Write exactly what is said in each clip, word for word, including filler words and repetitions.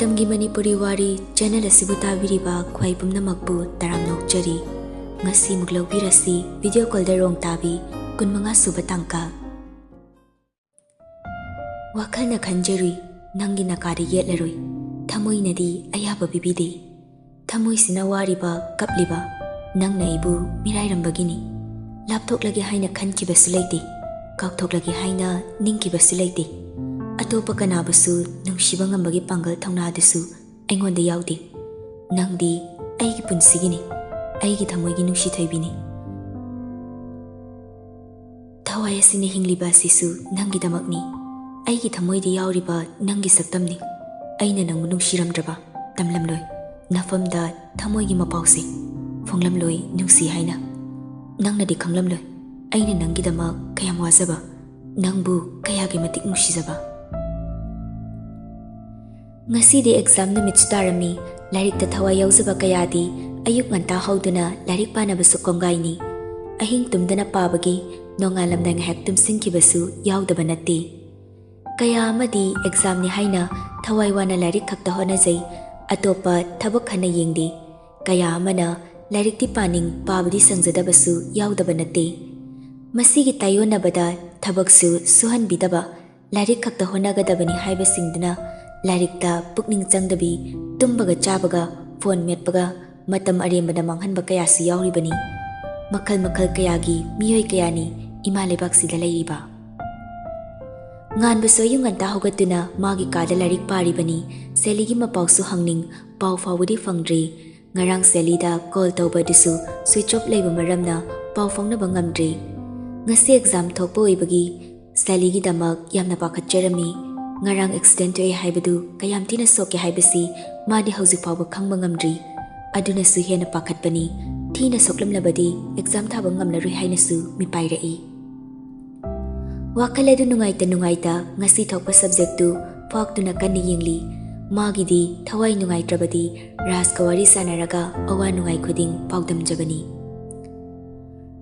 ꯃꯇꯝꯒꯤ ꯃꯅꯤꯄꯨꯔꯤ ꯋꯥꯔꯤ ꯆꯦꯅꯦꯜ ꯑꯁꯤꯕꯨ ꯇꯥꯕꯤꯔꯤꯕ ꯈ꯭ꯋꯥꯏ ꯄꯨꯝꯅꯃꯛꯄꯨ ꯇꯔꯥꯝꯅ ꯑꯣꯛꯆꯔꯤ꯫ ꯉꯁꯤ ꯑꯃꯨꯛ ꯂꯧꯕꯤꯔꯁꯤ ꯚꯤꯗꯤꯑꯣ ꯀꯣꯜꯗ ꯔꯣꯡ ꯇꯥꯕꯤ ꯀꯨꯟꯃꯉꯥ ꯁꯨꯕ ꯇꯥꯡꯀꯛ꯫ ꯋꯥꯈꯜꯅ ꯈꯟꯖꯔꯨꯏ, ꯅꯪꯒꯤ ꯅꯀꯥꯗ ꯌꯦꯠꯂꯔꯣꯏ꯫ ꯊꯃꯣꯏꯅꯗꯤ ꯑꯌꯥꯕ ꯄꯤꯕꯤꯗꯦ꯫ ꯊꯃꯣꯏꯁꯤꯅ ꯋꯥꯔꯤꯕ, ꯀꯞꯂꯤꯕ ꯅꯪꯅ ꯑꯩꯕꯨ ꯃꯤꯔꯥꯏꯔꯝꯕꯒꯤꯅꯤ꯫ ꯂꯥꯞꯊꯣꯛꯂꯒꯦ ꯍꯥꯏꯅ ꯈꯟꯈꯤꯕꯁꯨ ꯂꯩꯇꯦ, ꯀꯥꯎꯊꯣꯛꯂꯒꯦ ꯍꯥꯏꯅ ꯅꯤꯡꯈꯤꯕꯁꯨ ꯂꯩꯇꯦ꯫ ꯑꯇꯣꯞꯄ ꯀꯅꯥꯕꯨꯁꯨ ꯅꯨꯡꯁꯤꯕ ꯉꯝꯕꯒꯤ ꯄꯥꯡꯒꯜ ꯊꯧꯅꯥꯗꯨꯁꯨ ꯑꯩꯉꯣꯟꯗ ꯌꯥꯎꯗꯦ꯫ ꯅꯪꯗꯤ ꯑꯩꯒꯤ ꯄꯨꯟꯁꯤꯒꯤꯅꯤ, ꯑꯩꯒꯤ ꯊꯃꯣꯏꯒꯤ ꯅꯨꯡꯁꯤ ꯊꯣꯏꯕꯤꯅꯤ꯫ ꯊꯋꯥꯏ ꯑꯁꯤꯅ ꯍꯤꯡꯂꯤꯕ ꯑꯁꯤꯁꯨ ꯅꯪꯒꯤꯗꯃꯛꯅꯤ꯫ ꯑꯩꯒꯤ ꯊꯃꯣꯏꯗ ꯌꯥꯎꯔꯤꯕ ꯅꯪꯒꯤ ꯁꯛꯇꯝꯅꯤ꯫ ꯑꯩꯅ ꯅꯪꯕꯨ ꯅꯨꯡꯁꯤꯔꯝꯗ꯭ꯔꯕ ꯇꯝꯂꯝꯂꯣꯏ꯫ ꯅꯐꯝꯗ ꯊꯃꯣꯏꯒꯤ ꯃꯄꯥꯎꯁꯦ ꯐꯣꯡꯂꯝꯂꯣꯏ ꯅꯨꯡꯁꯤ ꯍꯥꯏꯅ꯫ ꯅꯪꯅꯗꯤ ꯈꯪꯂꯝꯂꯣꯏ ꯑꯩꯅ ꯅꯪꯒꯤꯗꯃꯛ ꯀꯌꯥꯝ ꯋꯥꯖꯕ, ꯅꯪꯕꯨ ꯀꯌꯥꯒꯤ ꯃꯇꯤꯛ ꯅꯨꯡꯁꯤꯖꯕ꯫ ꯉꯁꯤꯗꯤ ꯑꯦꯛꯖꯥꯝ ꯅꯨꯃꯤꯠꯁꯨ ꯇꯥꯔꯝꯃꯤ꯫ ꯂꯥꯏꯔꯤꯛꯇ ꯊꯋꯥꯏ ꯌꯥꯎꯖꯕ ꯀꯌꯥꯗꯤ ꯑꯌꯨꯛ ꯉꯟꯇꯥ ꯍꯧꯗꯨꯅ ꯂꯥꯏꯔꯤꯛ ꯄꯥꯅꯕꯁꯨ ꯀꯣꯡꯒꯥꯏꯅꯤ꯫ ꯑꯍꯤꯡ ꯇꯨꯝꯗꯅ ꯄꯥꯕꯒꯤ ꯅꯣꯡꯉꯥꯜꯂꯝꯗꯥꯏ ꯉꯥꯏꯍꯥꯛ ꯇꯨꯝꯁꯤꯟꯈꯤꯕꯁꯨ ꯌꯥꯎꯗꯕ ꯅꯠꯇꯦ꯫ ꯀꯌꯥ ꯑꯃꯗꯤ ꯑꯦꯛꯖꯥꯝꯅꯤ ꯍꯥꯏꯅ ꯊꯋꯥꯏ ꯋꯥꯅ ꯂꯥꯏꯔꯤꯛ ꯈꯛꯇ ꯍꯣꯠꯅꯖꯩ, ꯑꯇꯣꯞꯄ ꯊꯕꯛ ꯍꯟꯅ ꯌꯦꯡꯗꯦ꯫ ꯀꯌꯥ ꯑꯃꯅ ꯂꯥꯏꯔꯤꯛꯇꯤ ꯄꯥꯅꯤꯡ, ꯄꯥꯕꯗꯤ ꯁꯪꯖꯗꯕꯁꯨ ꯌꯥꯎꯗꯕ ꯅꯠꯇꯦ꯫ ꯃꯁꯤꯒꯤ ꯇꯥꯏꯌꯣꯟꯅꯕꯗ ꯊꯕꯛꯁꯨ ꯁꯨꯍꯟꯕꯤꯗꯕ, ꯂꯥꯏꯔꯤꯛ ꯈꯛꯇ ꯍꯣꯠꯅꯒꯗꯕꯅꯤ ꯍꯥꯏꯕꯁꯤꯡꯗꯨꯅ ꯂꯥꯏꯔꯤꯛꯇ ꯄꯨꯛꯅꯤꯡ ꯆꯪꯗꯕꯤ, ꯇꯨꯝꯕꯒ ꯆꯥꯕꯒ, ꯐꯣꯟ ꯃꯦꯠꯄꯒ ꯃꯇꯝ ꯑꯔꯦꯝꯕꯗ ꯃꯥꯡꯍꯟꯕ ꯀꯌꯥꯁꯨ ꯌꯥꯎꯔꯤꯕꯅꯤ꯫ ꯃꯈꯜ ꯃꯈꯜ ꯀꯌꯥꯒꯤ ꯃꯤꯑꯣꯏ ꯀꯌꯥꯅꯤ ꯏꯃꯥ ꯂꯩꯕꯥꯛꯁꯤꯗ ꯂꯩꯔꯤꯕ꯫ ꯉꯥꯟꯕꯁꯨ ꯑꯌꯨꯛ ꯉꯟꯇꯥ ꯍꯧꯒꯠꯇꯨꯅ ꯃꯥꯒꯤ ꯀꯥꯗ ꯂꯥꯏꯔꯤꯛ ꯄꯥꯔꯤꯕꯅꯤ꯫ ꯁꯦꯂꯤꯒꯤ ꯃꯄꯥꯎꯁꯨ ꯍꯪꯅꯤꯡ, ꯄꯥꯎ ꯐꯥꯎꯕꯗꯤ ꯐꯪꯗ꯭ꯔꯤ꯫ ꯉꯔꯥꯡ ꯁꯦꯂꯤꯗ ꯀꯣꯜ ꯇꯧꯕ ꯑꯗꯨꯁꯨ ꯁ꯭ꯋꯤꯆ ꯑꯣꯐ ꯂꯩꯕ ꯃꯔꯝꯅ ꯄꯥꯎ ꯐꯥꯎꯅꯕ ꯉꯝꯗ꯭ꯔꯤ꯫ ꯉꯁꯤ ꯑꯦꯛꯖꯥꯝ ꯊꯣꯛꯄ ꯑꯣꯏꯕꯒꯤ ꯁꯦꯂꯤꯒꯤꯗꯃꯛ ꯌꯥꯝꯅ ꯄꯥꯈꯠꯆꯔꯝꯃꯤ꯫ ꯉꯔꯥꯡ ꯑꯦꯛꯁꯤꯗꯦꯟ ꯊꯣꯛꯑꯦ ꯍꯥꯏꯕꯗꯨ ꯀꯌꯥꯝ ꯊꯤꯅ ꯁꯣꯛꯀꯦ ꯍꯥꯏꯕꯁꯤ ꯃꯥꯗꯤ ꯍꯧꯖꯤꯛ ꯐꯥꯎꯕ ꯈꯪꯕ ꯉꯝꯗ꯭ꯔꯤ꯫ ꯑꯗꯨꯅꯁꯨ ꯍꯦꯟꯅ ꯄꯥꯈꯠꯄꯅꯤ꯫ ꯊꯤꯅ ꯁꯣꯛꯂꯝꯂꯕꯗꯤ ꯑꯦꯛꯖꯥꯝ ꯊꯥꯕ ꯉꯝꯂꯔꯣꯏ ꯍꯥꯏꯅꯁꯨ ꯃꯤꯄꯥꯏꯔꯛꯏ꯫ ꯋꯥꯈꯜ ꯑꯗꯨ ꯅꯨꯡꯉꯥꯏꯇ ꯅꯨꯡꯉꯥꯏꯇ ꯉꯁꯤ ꯊꯣꯛꯄ ꯁꯕꯖꯦꯛꯇꯨ ꯐꯥꯛꯇꯨꯅ ꯀꯟꯅ ꯌꯦꯡꯂꯤ꯫ ꯃꯥꯒꯤꯗꯤ ꯊꯋꯥꯏ ꯅꯨꯡꯉꯥꯏꯇ꯭ꯔꯕꯗꯤ ꯔꯥꯖꯀ ꯋꯥꯔꯤ ꯁꯥꯟꯅꯔꯒ ꯑꯋꯥ ꯅꯨꯡꯉꯥꯏ ꯈꯨꯗꯤꯡ ꯄꯥꯎꯗꯝꯖꯕꯅꯤ꯫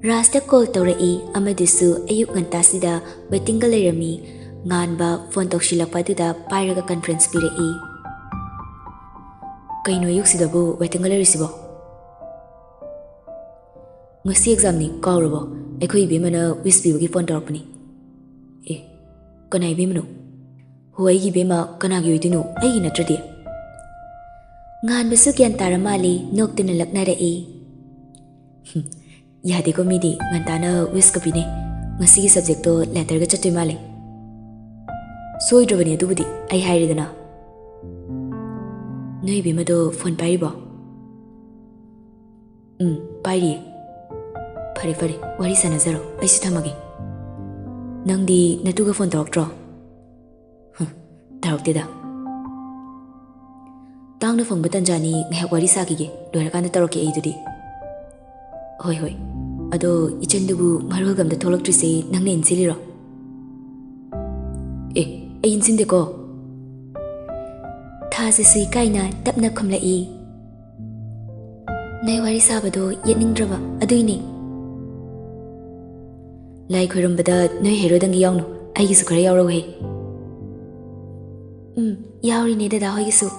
ꯔꯥꯖꯇ ꯀꯣꯜ ꯇꯧꯔꯛꯏ, ꯑꯃꯗꯨꯁꯨ ꯑꯌꯨꯛ ꯉꯟꯇꯥꯁꯤꯗ ꯋꯦꯇꯤꯡꯒ ꯂꯩꯔꯝꯃꯤ꯫ ꯉꯥꯟꯕ ꯐꯣꯟ ꯇꯧꯁꯤꯜꯂꯛꯄ ꯑꯗꯨꯗ ꯄꯥꯏꯔꯒ ꯀꯟꯐ꯭ꯔꯦꯟꯁ ꯄꯤꯔꯛꯏ꯫ ꯀꯩꯅꯣ ꯑꯌꯨꯛꯁꯤꯗꯕꯨ waitingꯒ ꯂꯩꯔꯤꯁꯤꯕꯣ? ꯉꯁꯤ examꯅꯤ, ꯀꯥꯎꯔꯕꯣ? ꯑꯩꯈꯣꯏ ꯏꯕꯦꯝꯃꯅ wish ꯄꯤꯕꯒꯤ phone ꯇꯧꯔꯛꯄꯅꯤ꯫ ꯑꯦ, ꯀꯅꯥ ꯏꯕꯦꯝꯃꯅꯣ? ꯍꯣ, ꯑꯩꯒꯤ ꯏꯕꯦꯝꯃ, ꯀꯅꯥꯒꯤ ꯑꯣꯏꯗꯣꯏꯅꯣ? ꯑꯩꯒꯤ ꯅꯠꯇ꯭ꯔꯗꯤ? ꯉꯥꯟꯕꯁꯨ ꯒ꯭ꯌꯥꯟ ꯇꯥꯔ ꯃꯥꯜꯂꯤ, ꯅꯣꯛꯇꯨꯅ ꯂꯛꯅꯔꯛꯏ꯫ ꯌꯥꯗꯦꯀꯣ ꯃꯤꯗꯤ, ꯉꯟꯇꯥꯅ wishꯀ ꯄꯤꯅꯩ꯫ ꯉꯁꯤꯒꯤ subjectꯇꯣ letterꯒ ꯆꯠꯇꯣꯏ ꯃꯥꯜꯂꯦ꯫ ꯁꯣꯏꯗ꯭ꯔꯕꯅꯦ ꯑꯗꯨꯕꯨꯗꯤ, ꯑꯩ ꯍꯥꯏꯔꯦꯗꯅ꯫ ꯅꯣꯏ ꯏꯕꯦꯝꯃꯗꯣ phone ꯄꯥꯏꯔꯤꯕꯣ? ꯎꯝ, ꯄꯥꯏꯔꯤꯌꯦ꯫ ꯐꯔꯦ ꯐꯔꯦ, ꯋꯥꯔꯤ ꯁꯥꯟꯅꯖꯔꯣ, ꯑꯩꯁꯨ ꯊꯝꯃꯒꯦ꯫ ꯅꯪꯗꯤ ꯅꯇꯨꯒ phone ꯇꯧꯔꯛꯇ꯭ꯔꯣ? ꯍꯨꯝ, ꯇꯧꯔꯛꯇꯦꯗ꯫ ꯇꯥꯡꯅ ꯐꯪꯕ ꯇꯟꯖꯥꯅꯤ, ꯉꯥꯏꯍꯥꯛ ꯋꯥꯔꯤ ꯁꯥꯈꯤꯒꯦ, ꯂꯣꯏꯔꯀꯥꯟꯗ ꯇꯧꯔꯛꯀꯦ ꯑꯩ ꯑꯗꯨꯗꯤ꯫ ꯍꯣꯏ ꯍꯣꯏ꯫ ꯑꯗꯣ ꯏꯆꯟꯗꯨꯕꯨ ꯃꯔꯣꯜꯒ ꯑꯝꯇ ꯊꯣꯛꯂꯛꯇ꯭ꯔꯤꯁꯦ ꯅꯪꯅ ꯏꯟꯁꯤꯜꯂꯤꯔꯣ? ꯑꯦ, ꯑꯩ ꯏꯟꯁꯤꯟꯗꯦꯀꯣ꯫ ꯊꯥꯖꯁꯨ ꯏꯀꯥꯏꯅ ꯇꯞꯅ ꯈꯨꯝꯂꯛꯏ꯫ ꯅꯣꯏ ꯋꯥꯔꯤ ꯁꯥꯕꯗꯣ ꯌꯦꯠꯅꯤꯡꯗ꯭ꯔꯕ ꯑꯗꯨꯏꯅꯦ꯫ ꯂꯥꯏ ꯈꯣꯏꯔꯝꯕꯗ ꯅꯣꯏ ꯍꯦꯔꯣꯗꯪꯒꯤ ꯌꯥꯎꯅꯨ, ꯑꯩꯒꯤꯁꯨ ꯈꯔ ꯌꯥꯎꯔꯛꯎꯍꯦ꯫ ꯎꯝ, ꯌꯥꯎꯔꯤꯅꯦ ꯗꯗꯥ ꯍꯣꯏꯒꯤꯁꯨ꯫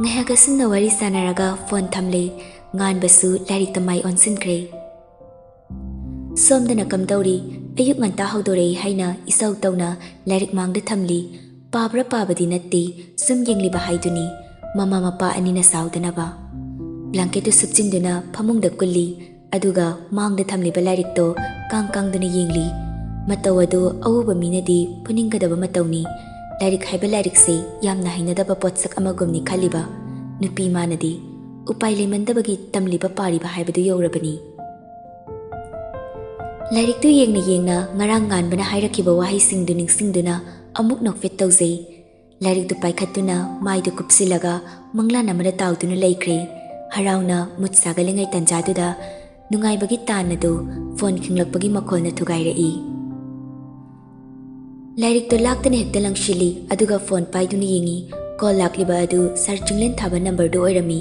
ꯉꯥꯏꯍꯥꯛ ꯑꯁꯨꯝꯅ ꯋꯥꯔꯤ ꯁꯥꯟꯅꯔꯒ phone ꯊꯝꯂꯦ꯫ ꯉꯥꯟꯕꯁꯨ ꯂꯥꯏꯔꯤꯛꯇ ꯃꯥꯏ ꯑꯣꯟꯁꯤꯟꯈ꯭ꯔꯦ꯫ ꯁꯣꯝꯗꯅ ꯀꯝꯗꯧꯔꯤ? ꯑꯌꯨꯛ ꯉꯟꯇꯥ ꯍꯧꯗꯣꯔꯛꯏ ꯍꯥꯏꯅ ꯏꯁꯧ ꯇꯧꯅ ꯂꯥꯏꯔꯤꯛ ꯃꯥꯡꯗ ꯊꯝꯂꯤ꯫ ꯄꯥꯕ꯭ꯔꯥ ꯄꯥꯕꯗꯤ ꯅꯠꯇꯦ, ꯁꯨꯝ ꯌꯦꯡꯂꯤꯕ ꯍꯥꯏꯗꯨꯅꯤ꯫ ꯃꯃꯥ ꯃꯄꯥ ꯑꯅꯤꯅ ꯁꯥꯎꯗꯅꯕ꯫ Blanketꯇꯨ ꯁꯨꯞꯆꯤꯟꯗꯨꯅ ꯐꯃꯨꯡꯗ ꯀꯨꯜꯂꯤ꯫ ꯑꯗꯨꯒ ꯃꯥꯡꯗ ꯊꯝꯂꯤꯕ ꯂꯥꯏꯔꯤꯛꯇꯣ ꯀꯥꯡ ꯀꯥꯡꯗꯨꯅ ꯌꯦꯡꯂꯤ꯫ ꯃꯇꯧ ꯑꯗꯨ ꯑꯎꯕ ꯃꯤꯅꯗꯤ ꯐꯨꯅꯤꯡꯒꯗꯕ ꯃꯇꯧꯅꯤ꯫ ꯂꯥꯏꯔꯤꯛ ꯍꯥꯏꯕ ꯂꯥꯏꯔꯤꯛꯁꯦ ꯌꯥꯝꯅ ꯍꯩꯅꯗꯕ ꯄꯣꯠꯁꯛ ꯑꯃꯒꯨꯝꯅꯤ ꯈꯜꯂꯤꯕ ꯅꯨꯄꯤ ꯃꯥꯅꯗꯤ ꯎꯄꯥꯏ ꯂꯩꯃꯟꯗꯕꯒꯤ ꯇꯝꯂꯤꯕ ꯄꯥꯔꯤꯕ ꯍꯥꯏꯕꯗꯨ ꯌꯧꯔꯕꯅꯤ꯫ ꯂꯥꯏꯔꯤꯛꯇꯨ ꯌꯦꯡꯅ ꯌꯦꯡꯅ ꯉꯔꯥꯡ ꯉꯥꯟꯕꯅ ꯍꯥꯏꯔꯛꯈꯤꯕ ꯋꯥꯍꯩꯁꯤꯡꯗꯨ ꯅꯤꯡꯁꯤꯡꯗꯨꯅ ꯑꯃꯨꯛ ꯅꯣꯛꯐꯦꯠ ꯇꯧꯖꯩ꯫ ꯂꯥꯏꯔꯤꯛꯇꯨ ꯄꯥꯏꯈꯠꯇꯨꯅ ꯃꯥꯏꯗꯨ ꯀꯨꯞꯁꯤꯜꯂꯒ ꯃꯪꯂꯥꯟ ꯑꯃꯗ ꯇꯥꯎꯗꯨꯅ ꯂꯩꯈ꯭ꯔꯦ꯫ ꯍꯔꯥꯎꯅ ꯃꯨꯠ ꯁꯥꯒꯠꯂꯤꯉꯩ ꯇꯟꯖꯥꯗꯨꯗ ꯅꯨꯡꯉꯥꯏꯕꯒꯤ ꯇꯥꯟ ꯑꯗꯨ phone ꯈꯤꯡꯂꯛꯄꯒꯤ ꯃꯈꯣꯜꯅ ꯊꯨꯒꯥꯏꯔꯛꯏ꯫ ꯂꯥꯏꯔꯤꯛꯇꯨ ꯂꯥꯛꯇꯅ ꯍꯦꯛꯇ ꯂꯪꯁꯤꯜꯂꯤ, ꯑꯗꯨꯒ phone ꯄꯥꯏꯗꯨꯅ ꯌꯦꯡꯉꯤ꯫ Call ꯂꯥꯛꯂꯤꯕ ꯑꯗꯨ sir ꯆꯤꯡꯂꯦꯟ ꯊꯥꯕ numberꯗꯨ ꯑꯣꯏꯔꯝꯃꯤ꯫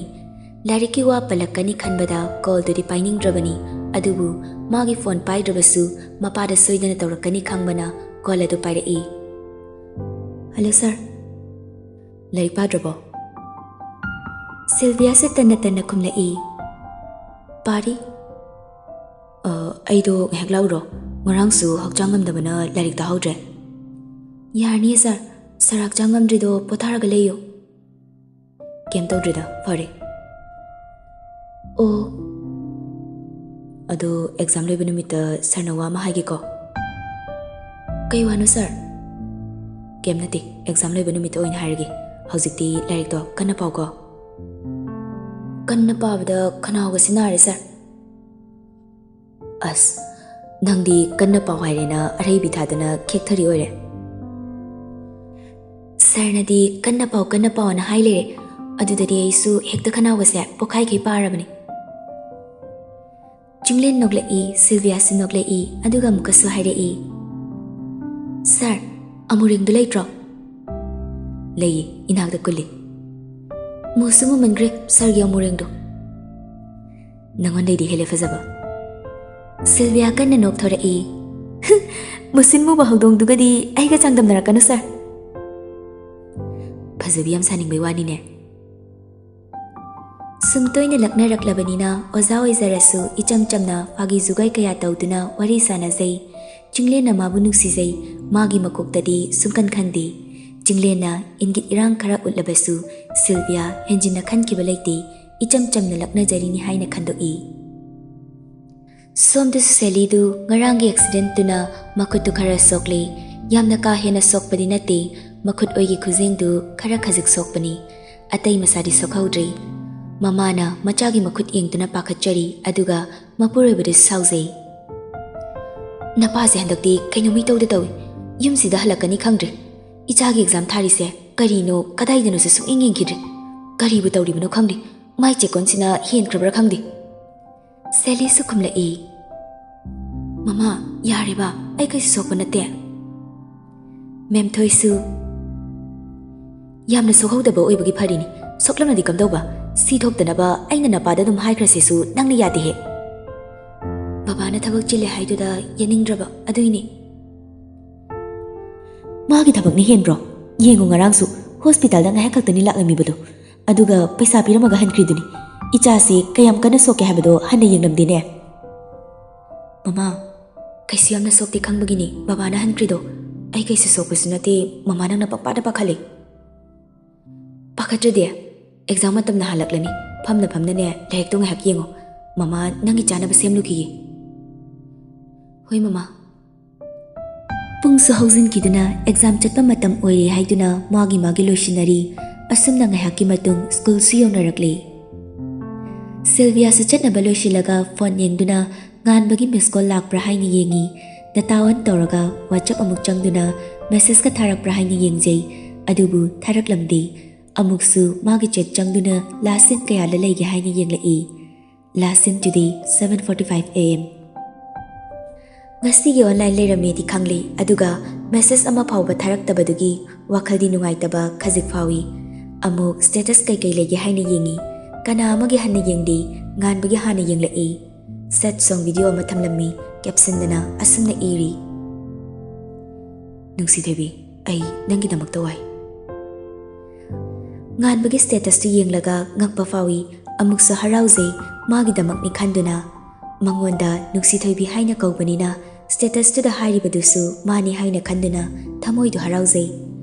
ꯂꯥꯏꯔꯤꯛꯀꯤ ꯋꯥ ꯄꯜꯂꯛꯀꯅꯤ ꯈꯟꯕꯗ callꯗꯨꯗꯤ ꯄꯥꯏꯅꯤꯡꯗ꯭ꯔꯕꯅꯤ꯫ ꯑꯗꯨꯕꯨ ꯃꯥꯒꯤ phone ꯄꯥꯏꯗ꯭ꯔꯕꯁꯨ ꯃꯄꯥꯗ ꯁꯣꯏꯗꯅ ꯇꯧꯔꯛꯀꯅꯤ ꯈꯪꯕꯅ call ꯑꯗꯨ ꯄꯥꯏꯔꯛꯏ꯫ Hello sir꯫ ꯂꯥꯏꯔꯤꯛ ꯄꯥꯗ꯭ꯔꯕꯣ? ꯁꯤꯜꯚꯤꯌꯥꯁꯦ ꯇꯟꯅ ꯇꯟꯅ ꯈꯨꯝꯂꯛꯏ꯫ "ꯄꯥꯔꯤ?" "ꯑ, ꯑꯩꯗꯣ ꯉꯥꯏꯍꯥꯛ ꯂꯥꯛꯎꯔꯣ? ꯉꯔꯥꯡꯁꯨ ꯍꯛꯆꯥꯡ ꯉꯝꯗꯕꯅ ꯂꯥꯏꯔꯤꯛ ꯇꯥꯍꯧꯗ꯭ꯔꯦ꯫" "ꯌꯥꯔꯅꯤꯌꯦ ꯁꯥꯔ꯫ ꯁꯥꯔ ꯍꯛꯆꯥꯡ ꯉꯝꯗ꯭ꯔꯤꯗꯣ ꯄꯣꯊꯥꯔꯒ ꯂꯩꯌꯣ꯫" "ꯀꯩꯝ ꯇꯧꯗ꯭ꯔꯤꯗ, ꯐꯔꯦ꯫" "ꯑꯣ꯫" "ꯑꯗꯣ ꯑꯦꯛꯖꯥꯝ ꯂꯣꯏꯕ ꯅꯨꯃꯤꯠꯇ ꯁꯥꯔꯅ ꯋꯥ ꯑꯃ ꯍꯥꯏꯒꯦꯀꯣ꯫" "ꯀꯩ ꯋꯥꯅꯣ ꯁꯥꯔ?" "ꯀꯩꯝ ꯅꯠꯇꯦ, ꯑꯦꯛꯖꯥꯝ ꯂꯣꯏꯕ ꯅꯨꯃꯤꯠꯇ ꯑꯣꯏꯅ ꯍꯥꯏꯔꯒꯦ꯫ ꯍꯧꯖꯤꯛꯇꯤ ꯂꯥꯏꯔꯤꯛꯇꯣ ꯀꯟꯅ ꯄꯥꯎꯀꯣ꯫" "ꯀꯟꯅ ꯄꯥꯕꯗ ꯈꯅꯥꯎꯒꯁꯤ ꯅꯥꯔꯦ ꯁꯥꯔ꯫" "ꯑꯁ, ꯅꯪꯗꯤ ꯀꯟꯅ ꯄꯥꯎ ꯍꯥꯏꯔꯦꯅ ꯑꯔꯩꯕꯤ ꯊꯥꯗꯅ ꯈꯦꯛꯊꯔꯤ ꯑꯣꯏꯔꯦ꯫" "ꯁꯥꯔꯅꯗꯤ ꯀꯟꯅ ꯄꯥꯎ, ꯀꯟꯅ ꯄꯥꯎꯅ ꯍꯥꯏ ꯂꯩꯔꯦ, ꯑꯗꯨꯗꯗꯤ ꯑꯩꯁꯨ ꯍꯦꯛꯇ ꯈꯅꯥꯎꯒꯁꯦ ꯄꯣꯛꯈꯥꯏꯈꯩ ꯄꯥꯔꯕꯅꯤ꯫" ꯆꯤꯡꯂꯦꯟ ꯅꯣꯛꯂꯛꯏ, ꯁꯤꯜꯚꯤꯌꯥꯁꯨ ꯅꯣꯛꯂꯛꯏ, ꯑꯗꯨꯒ ꯑꯃꯨꯛꯀꯁꯨ ꯍꯥꯏꯔꯛꯏ, "ꯁꯥꯔ, ꯑꯃꯨꯔꯦꯡꯗꯨ ꯂꯩꯇ꯭ꯔꯣ?" "ꯂꯩꯌꯦ, ꯏꯅꯥꯛꯇ ꯀꯨꯜꯂꯤ꯫" "ꯃꯨꯁꯨ ꯃꯨꯃꯟꯈ꯭ꯔꯦ ꯁꯥꯔꯒꯤ ꯑꯃꯨꯔꯦꯡꯗꯣ꯫" "ꯅꯉꯣꯟꯗꯩꯗꯤ ꯍꯦꯜꯂꯦ ꯐꯖꯕ꯫" ꯁꯤꯜꯚꯤꯌꯥ ꯀꯟꯅ ꯅꯣꯛꯊꯣꯔꯛꯏ꯫ "ꯃꯨꯁꯤꯟ ꯃꯨꯕ ꯍꯧꯗꯣꯡꯗꯨꯒꯗꯤ ꯑꯩꯒ ꯆꯥꯡꯗꯝꯅꯔꯛꯀꯅꯨ ꯁꯥꯔ꯫" "ꯐꯖꯕꯤ ꯌꯥꯝ ꯁꯥꯅꯤꯡꯕꯩ ꯋꯥꯅꯤꯅꯦ꯫" ꯁꯨꯝ ꯇꯣꯏꯅ ꯂꯛꯅꯔꯛꯂꯕꯅꯤꯅ ꯑꯣꯖꯥ ꯑꯣꯏꯖꯔꯁꯨ ꯏꯆꯝ ꯆꯝꯅ ꯐꯥꯒꯤ ꯖꯨꯒꯥꯏ ꯀꯌꯥ ꯇꯧꯗꯨꯅ ꯋꯥꯔꯤ ꯁꯥꯅꯖꯩ꯫ ꯆꯤꯡꯂꯦꯟꯅ ꯃꯥꯕꯨ ꯅꯨꯡꯁꯤꯖꯩ꯫ ꯃꯥꯒꯤ ꯃꯀꯣꯛꯇꯗꯤ ꯁꯨꯡꯈꯟ ꯈꯟꯗꯦ꯫ ꯆꯤꯡꯂꯦꯟꯅ ꯏꯪꯒꯤꯠ ꯏꯔꯥꯡ ꯈꯔ ꯎꯠꯂꯕꯁꯨ ꯁꯤꯜꯚꯤꯌꯥ ꯍꯦꯟꯖꯤꯟꯅ ꯈꯟꯈꯤꯕ ꯂꯩꯇꯦ꯫ ꯏꯆꯝ ꯆꯝꯅ ꯂꯛꯅꯖꯔꯤꯅꯤ ꯍꯥꯏꯅ ꯈꯟꯗꯣꯛꯏ꯫ ꯁꯣꯝꯗꯁꯨ ꯁꯦꯂꯤꯗꯨ ꯉꯔꯥꯡꯒꯤ ꯑꯦꯛꯁꯤꯗꯦꯟꯠꯇꯨꯅ ꯃꯈꯨꯠꯇꯨ ꯈꯔ ꯁꯣꯛꯂꯦ꯫ ꯌꯥꯝꯅ ꯀꯥ ꯍꯦꯟꯅ ꯁꯣꯛꯄꯗꯤ ꯅꯠꯇꯦ, ꯃꯈꯨꯠ ꯑꯣꯏꯒꯤ ꯈꯨꯖꯦꯡꯗꯨ ꯈꯔ ꯈꯖꯤꯛ ꯁꯣꯛꯄꯅꯤ꯫ ꯑꯇꯩ ꯃꯁꯥꯗꯤ ꯁꯣꯛꯍꯧꯗ꯭ꯔꯤ꯫ ꯃꯃꯥꯅ ꯃꯆꯥꯒꯤ ꯃꯈꯨꯠ ꯌꯦꯡꯗꯨꯅ ꯄꯥꯈꯠꯆꯔꯤ, ꯑꯗꯨꯒ ꯃꯄꯨꯔꯣꯏꯕꯗꯨꯁꯨ ꯁꯥꯎꯖꯩ꯫ "ꯅꯄꯥꯁꯦ ꯍꯟꯗꯛꯇꯤ ꯀꯩꯅꯣꯝ ꯏꯇꯧꯗ ꯇꯧꯏ꯫ ꯌꯨꯝꯁꯤꯗ ꯍꯜꯂꯛꯀꯅꯤ ꯈꯪꯗ꯭ꯔꯦ꯫ ꯏꯆꯥꯒꯤ ꯑꯦꯛꯖꯥꯝ ꯊꯥꯔꯤꯁꯦ ꯀꯔꯤꯅꯣ ꯀꯗꯥꯏꯗꯅꯣꯁꯨ ꯁꯨꯡꯌꯦꯡ ꯌꯦꯡꯈꯤꯗ꯭ꯔꯦ꯫ ꯀꯔꯤꯕꯨ ꯇꯧꯔꯤꯕꯅꯣ ꯈꯪꯗꯦ꯫ ꯃꯥꯏ ꯆꯦꯀꯣꯟꯁꯤꯅ ꯍꯦꯟꯈ꯭ꯔꯕ꯭ꯔꯥ ꯈꯪꯗꯦ꯫" ꯁꯦꯂꯤꯁꯨ ꯈꯨꯝꯂꯛꯏ, "ꯃꯃꯥ, ꯌꯥꯔꯦꯕ, ꯑꯩ ꯀꯩꯁꯨ ꯁꯣꯛꯄ ꯅꯠꯇꯦ꯫" ꯃꯦꯝꯊꯣꯏꯁꯨ, "ꯌꯥꯝꯅ ꯁꯣꯛꯍꯧꯗꯕ ꯑꯣꯏꯕꯒꯤ ꯐꯔꯤꯅꯤ꯫ ꯁꯣꯛꯂꯝꯂꯗꯤ ꯀꯝꯗꯧꯕ? ꯁꯤ ꯊꯣꯛꯇꯅꯕ ꯑꯩꯅ ꯅꯄꯥꯗ ꯑꯗꯨꯝ ꯍꯥꯏꯈ꯭ꯔꯁꯤꯁꯨ ꯅꯪꯅ ꯌꯥꯗꯦꯍꯦ꯫" "ꯕꯕꯥꯅ ꯊꯕꯛ ꯆꯤꯜꯂꯦ ꯍꯥꯏꯗꯨꯗ ꯌꯥꯅꯤꯡꯗ꯭ꯔꯕ, ꯑꯗꯨꯏꯅꯤ꯫" "ꯃꯥꯒꯤ ꯊꯕꯛꯅ ꯍꯦꯟꯕ꯭ꯔꯣ? ꯌꯦꯡꯉꯨ, ꯉꯔꯥꯡꯁꯨ ꯍꯣꯁꯄꯤꯇꯥꯜꯗ ꯉꯥꯏꯍꯥꯛ ꯈꯛꯇꯅꯤ ꯂꯥꯛꯂꯝꯃꯤꯕꯗꯣ꯫ ꯑꯗꯨꯒ ꯄꯩꯁꯥ ꯄꯤꯔꯝꯃꯒ ꯍꯟꯈ꯭ꯔꯤꯗꯨꯅꯤ꯫ ꯏꯆꯥꯁꯤ ꯀꯌꯥꯝ ꯀꯟꯅ ꯁꯣꯛꯀꯦ ꯍꯥꯏꯕꯗꯣ ꯍꯟꯅ ꯌꯦꯡꯂꯝꯗꯦꯅꯦ꯫ ꯃꯃꯥ, ꯀꯩꯁꯨ ꯌꯥꯝꯅ ꯁꯣꯛꯇꯦ ꯈꯪꯕꯒꯤꯅꯤ ꯕꯕꯥꯅ ꯍꯟꯈ꯭ꯔꯤꯗꯣ꯫ ꯑꯩ ꯀꯩꯁꯨ ꯁꯣꯛꯄꯁꯨ ꯅꯠꯇꯦ, ꯃꯃꯥ ꯅꯪꯅ ꯄꯪꯄꯥꯗ ꯄꯥꯈꯠꯂꯦ꯫ ꯄꯥꯈꯠꯇ꯭ꯔꯗꯤ? ꯑꯦꯛꯖꯥꯝ ꯃꯇꯝ ꯅꯍꯥꯜꯂꯛꯂꯅꯤ꯫ ꯐꯝꯅ ꯐꯝꯅꯅꯦ ꯂꯥꯏꯔꯤꯛꯇꯣ ꯉꯥꯏꯍꯥꯛ ꯌꯦꯡꯉꯣ꯫ ꯃꯃꯥ ꯅꯪꯒꯤ ꯆꯥꯅꯕ ꯁꯦꯝꯂꯨꯈꯤꯒꯦ꯫ ꯍꯣꯏ ꯃꯃꯥ꯫ ꯄꯨꯡꯁꯨ ꯍꯧꯖꯤꯟꯈꯤꯗꯨꯅ ꯑꯦꯛꯖꯥꯝ ꯆꯠꯄ ꯃꯇꯝ ꯑꯣꯏꯔꯦ ꯍꯥꯏꯗꯨꯅ ꯃꯥꯒꯤ ꯃꯥꯒꯤ ꯂꯣꯏꯁꯤꯟꯅꯔꯤ꯫ ꯑꯁꯨꯝꯅ ꯉꯥꯏꯍꯥꯛꯀꯤ ꯃꯇꯨꯡ ꯁ꯭ꯀꯨꯜꯁꯨ ꯌꯧꯅꯔꯛꯂꯦ꯫ ꯁꯤꯜꯚꯤꯌꯥꯁꯨ ꯆꯠꯅꯕ ꯂꯣꯏꯁꯤꯜꯂꯒ ꯐꯣꯟ ꯌꯦꯡꯗꯨꯅ ꯉꯥꯟꯕꯒꯤ ꯃꯤꯁ ꯀꯣꯜ ꯂꯥꯛꯄ꯭ꯔꯥ ꯍꯥꯏꯅ ꯌꯦꯡꯉꯤ꯫ ꯗꯇꯥ ꯑꯣꯟ ꯇꯧꯔꯒ ꯋꯥꯆꯞ ꯑꯃꯨꯛ ꯆꯪꯗꯨꯅ ꯃꯦꯁꯦꯖꯀ ꯊꯥꯔꯛꯄ꯭ꯔꯥ ꯍꯥꯏꯅ ꯌꯦꯡꯖꯩ꯫ ꯑꯗꯨꯕꯨ ꯊꯥꯔꯛꯂꯝꯗꯦ꯫ ꯑꯃꯨꯛꯁꯨ ꯃꯥꯒꯤ ꯆꯦꯠ ꯆꯪꯗꯨꯅ ꯂꯥꯁ ꯁꯤꯟ ꯀꯌꯥꯗ ꯂꯩꯒꯦ ꯍꯥꯏꯅ ꯌꯦꯡꯂꯛꯏ꯫ Last seen today, seven forty-five A M꯫ ꯉꯁꯤꯒꯤ ꯑꯣꯟꯂꯥꯏꯟ ꯂꯩꯔꯝꯃꯦꯗꯤ ꯈꯪꯂꯦ, ꯑꯗꯨꯒ ꯃꯦꯁꯦꯖ ꯑꯃ ꯐꯥꯎꯕ ꯊꯥꯔꯛꯇꯕꯗꯨꯒꯤ ꯋꯥꯈꯜꯗꯤ ꯅꯨꯡꯉꯥꯏꯇꯕ ꯈꯖꯤꯛ ꯐꯥꯎꯏ꯫ ꯑꯃꯨꯛ ꯁ꯭ꯇꯦꯇꯁ ꯀꯩꯀꯩ ꯂꯩꯒꯦ ꯍꯥꯏꯅ ꯌꯦꯡꯉꯤ꯫ ꯀꯅꯥ ꯑꯃꯒꯤ ꯍꯟꯅ ꯌꯦꯡꯗꯦ, ꯉꯥꯟꯕꯒꯤ ꯍꯥꯟꯅ ꯌꯦꯡꯂꯛꯏ꯫ ꯁꯦꯠ ꯁꯣꯡ ꯚꯤꯗꯤꯑꯣ ꯑꯃ ꯊꯝꯂꯝꯃꯤ, ꯀꯦꯞꯁꯟꯗꯅ ꯑꯁꯨꯝꯅ ꯏꯔꯤ: "ꯅꯨꯡꯁꯤꯊꯣꯏꯕꯤ, ꯑꯩ ꯅꯪꯒꯤꯗꯃꯛꯇ ꯋꯥꯏ"꯫ ꯉꯥꯟꯕꯒꯤ ꯁ꯭ꯇꯦꯇꯁꯇꯨ ꯌꯦꯡꯂꯒ ꯉꯛꯄ ꯐꯥꯎꯏ꯫ ꯑꯃꯨꯛꯁꯨ ꯍꯔꯥꯎꯖꯩ, ꯃꯥꯒꯤꯗꯃꯛꯅꯤ ꯈꯟꯗꯨꯅ꯫ ꯃꯉꯣꯟꯗ ꯅꯨꯡꯁꯤꯊꯣꯏꯕꯤ ꯍꯥꯏꯅ ꯀꯧꯕꯅꯤꯅ ꯁ꯭ꯇꯦꯇꯁꯇꯨꯗ ꯍꯥꯏꯔꯤꯕꯗꯨꯁꯨ ꯃꯥꯅꯤ ꯍꯥꯏꯅ ꯈꯟꯗꯨꯅ ꯊꯃꯣꯏꯗꯨ ꯍꯔꯥꯎꯖꯩ꯫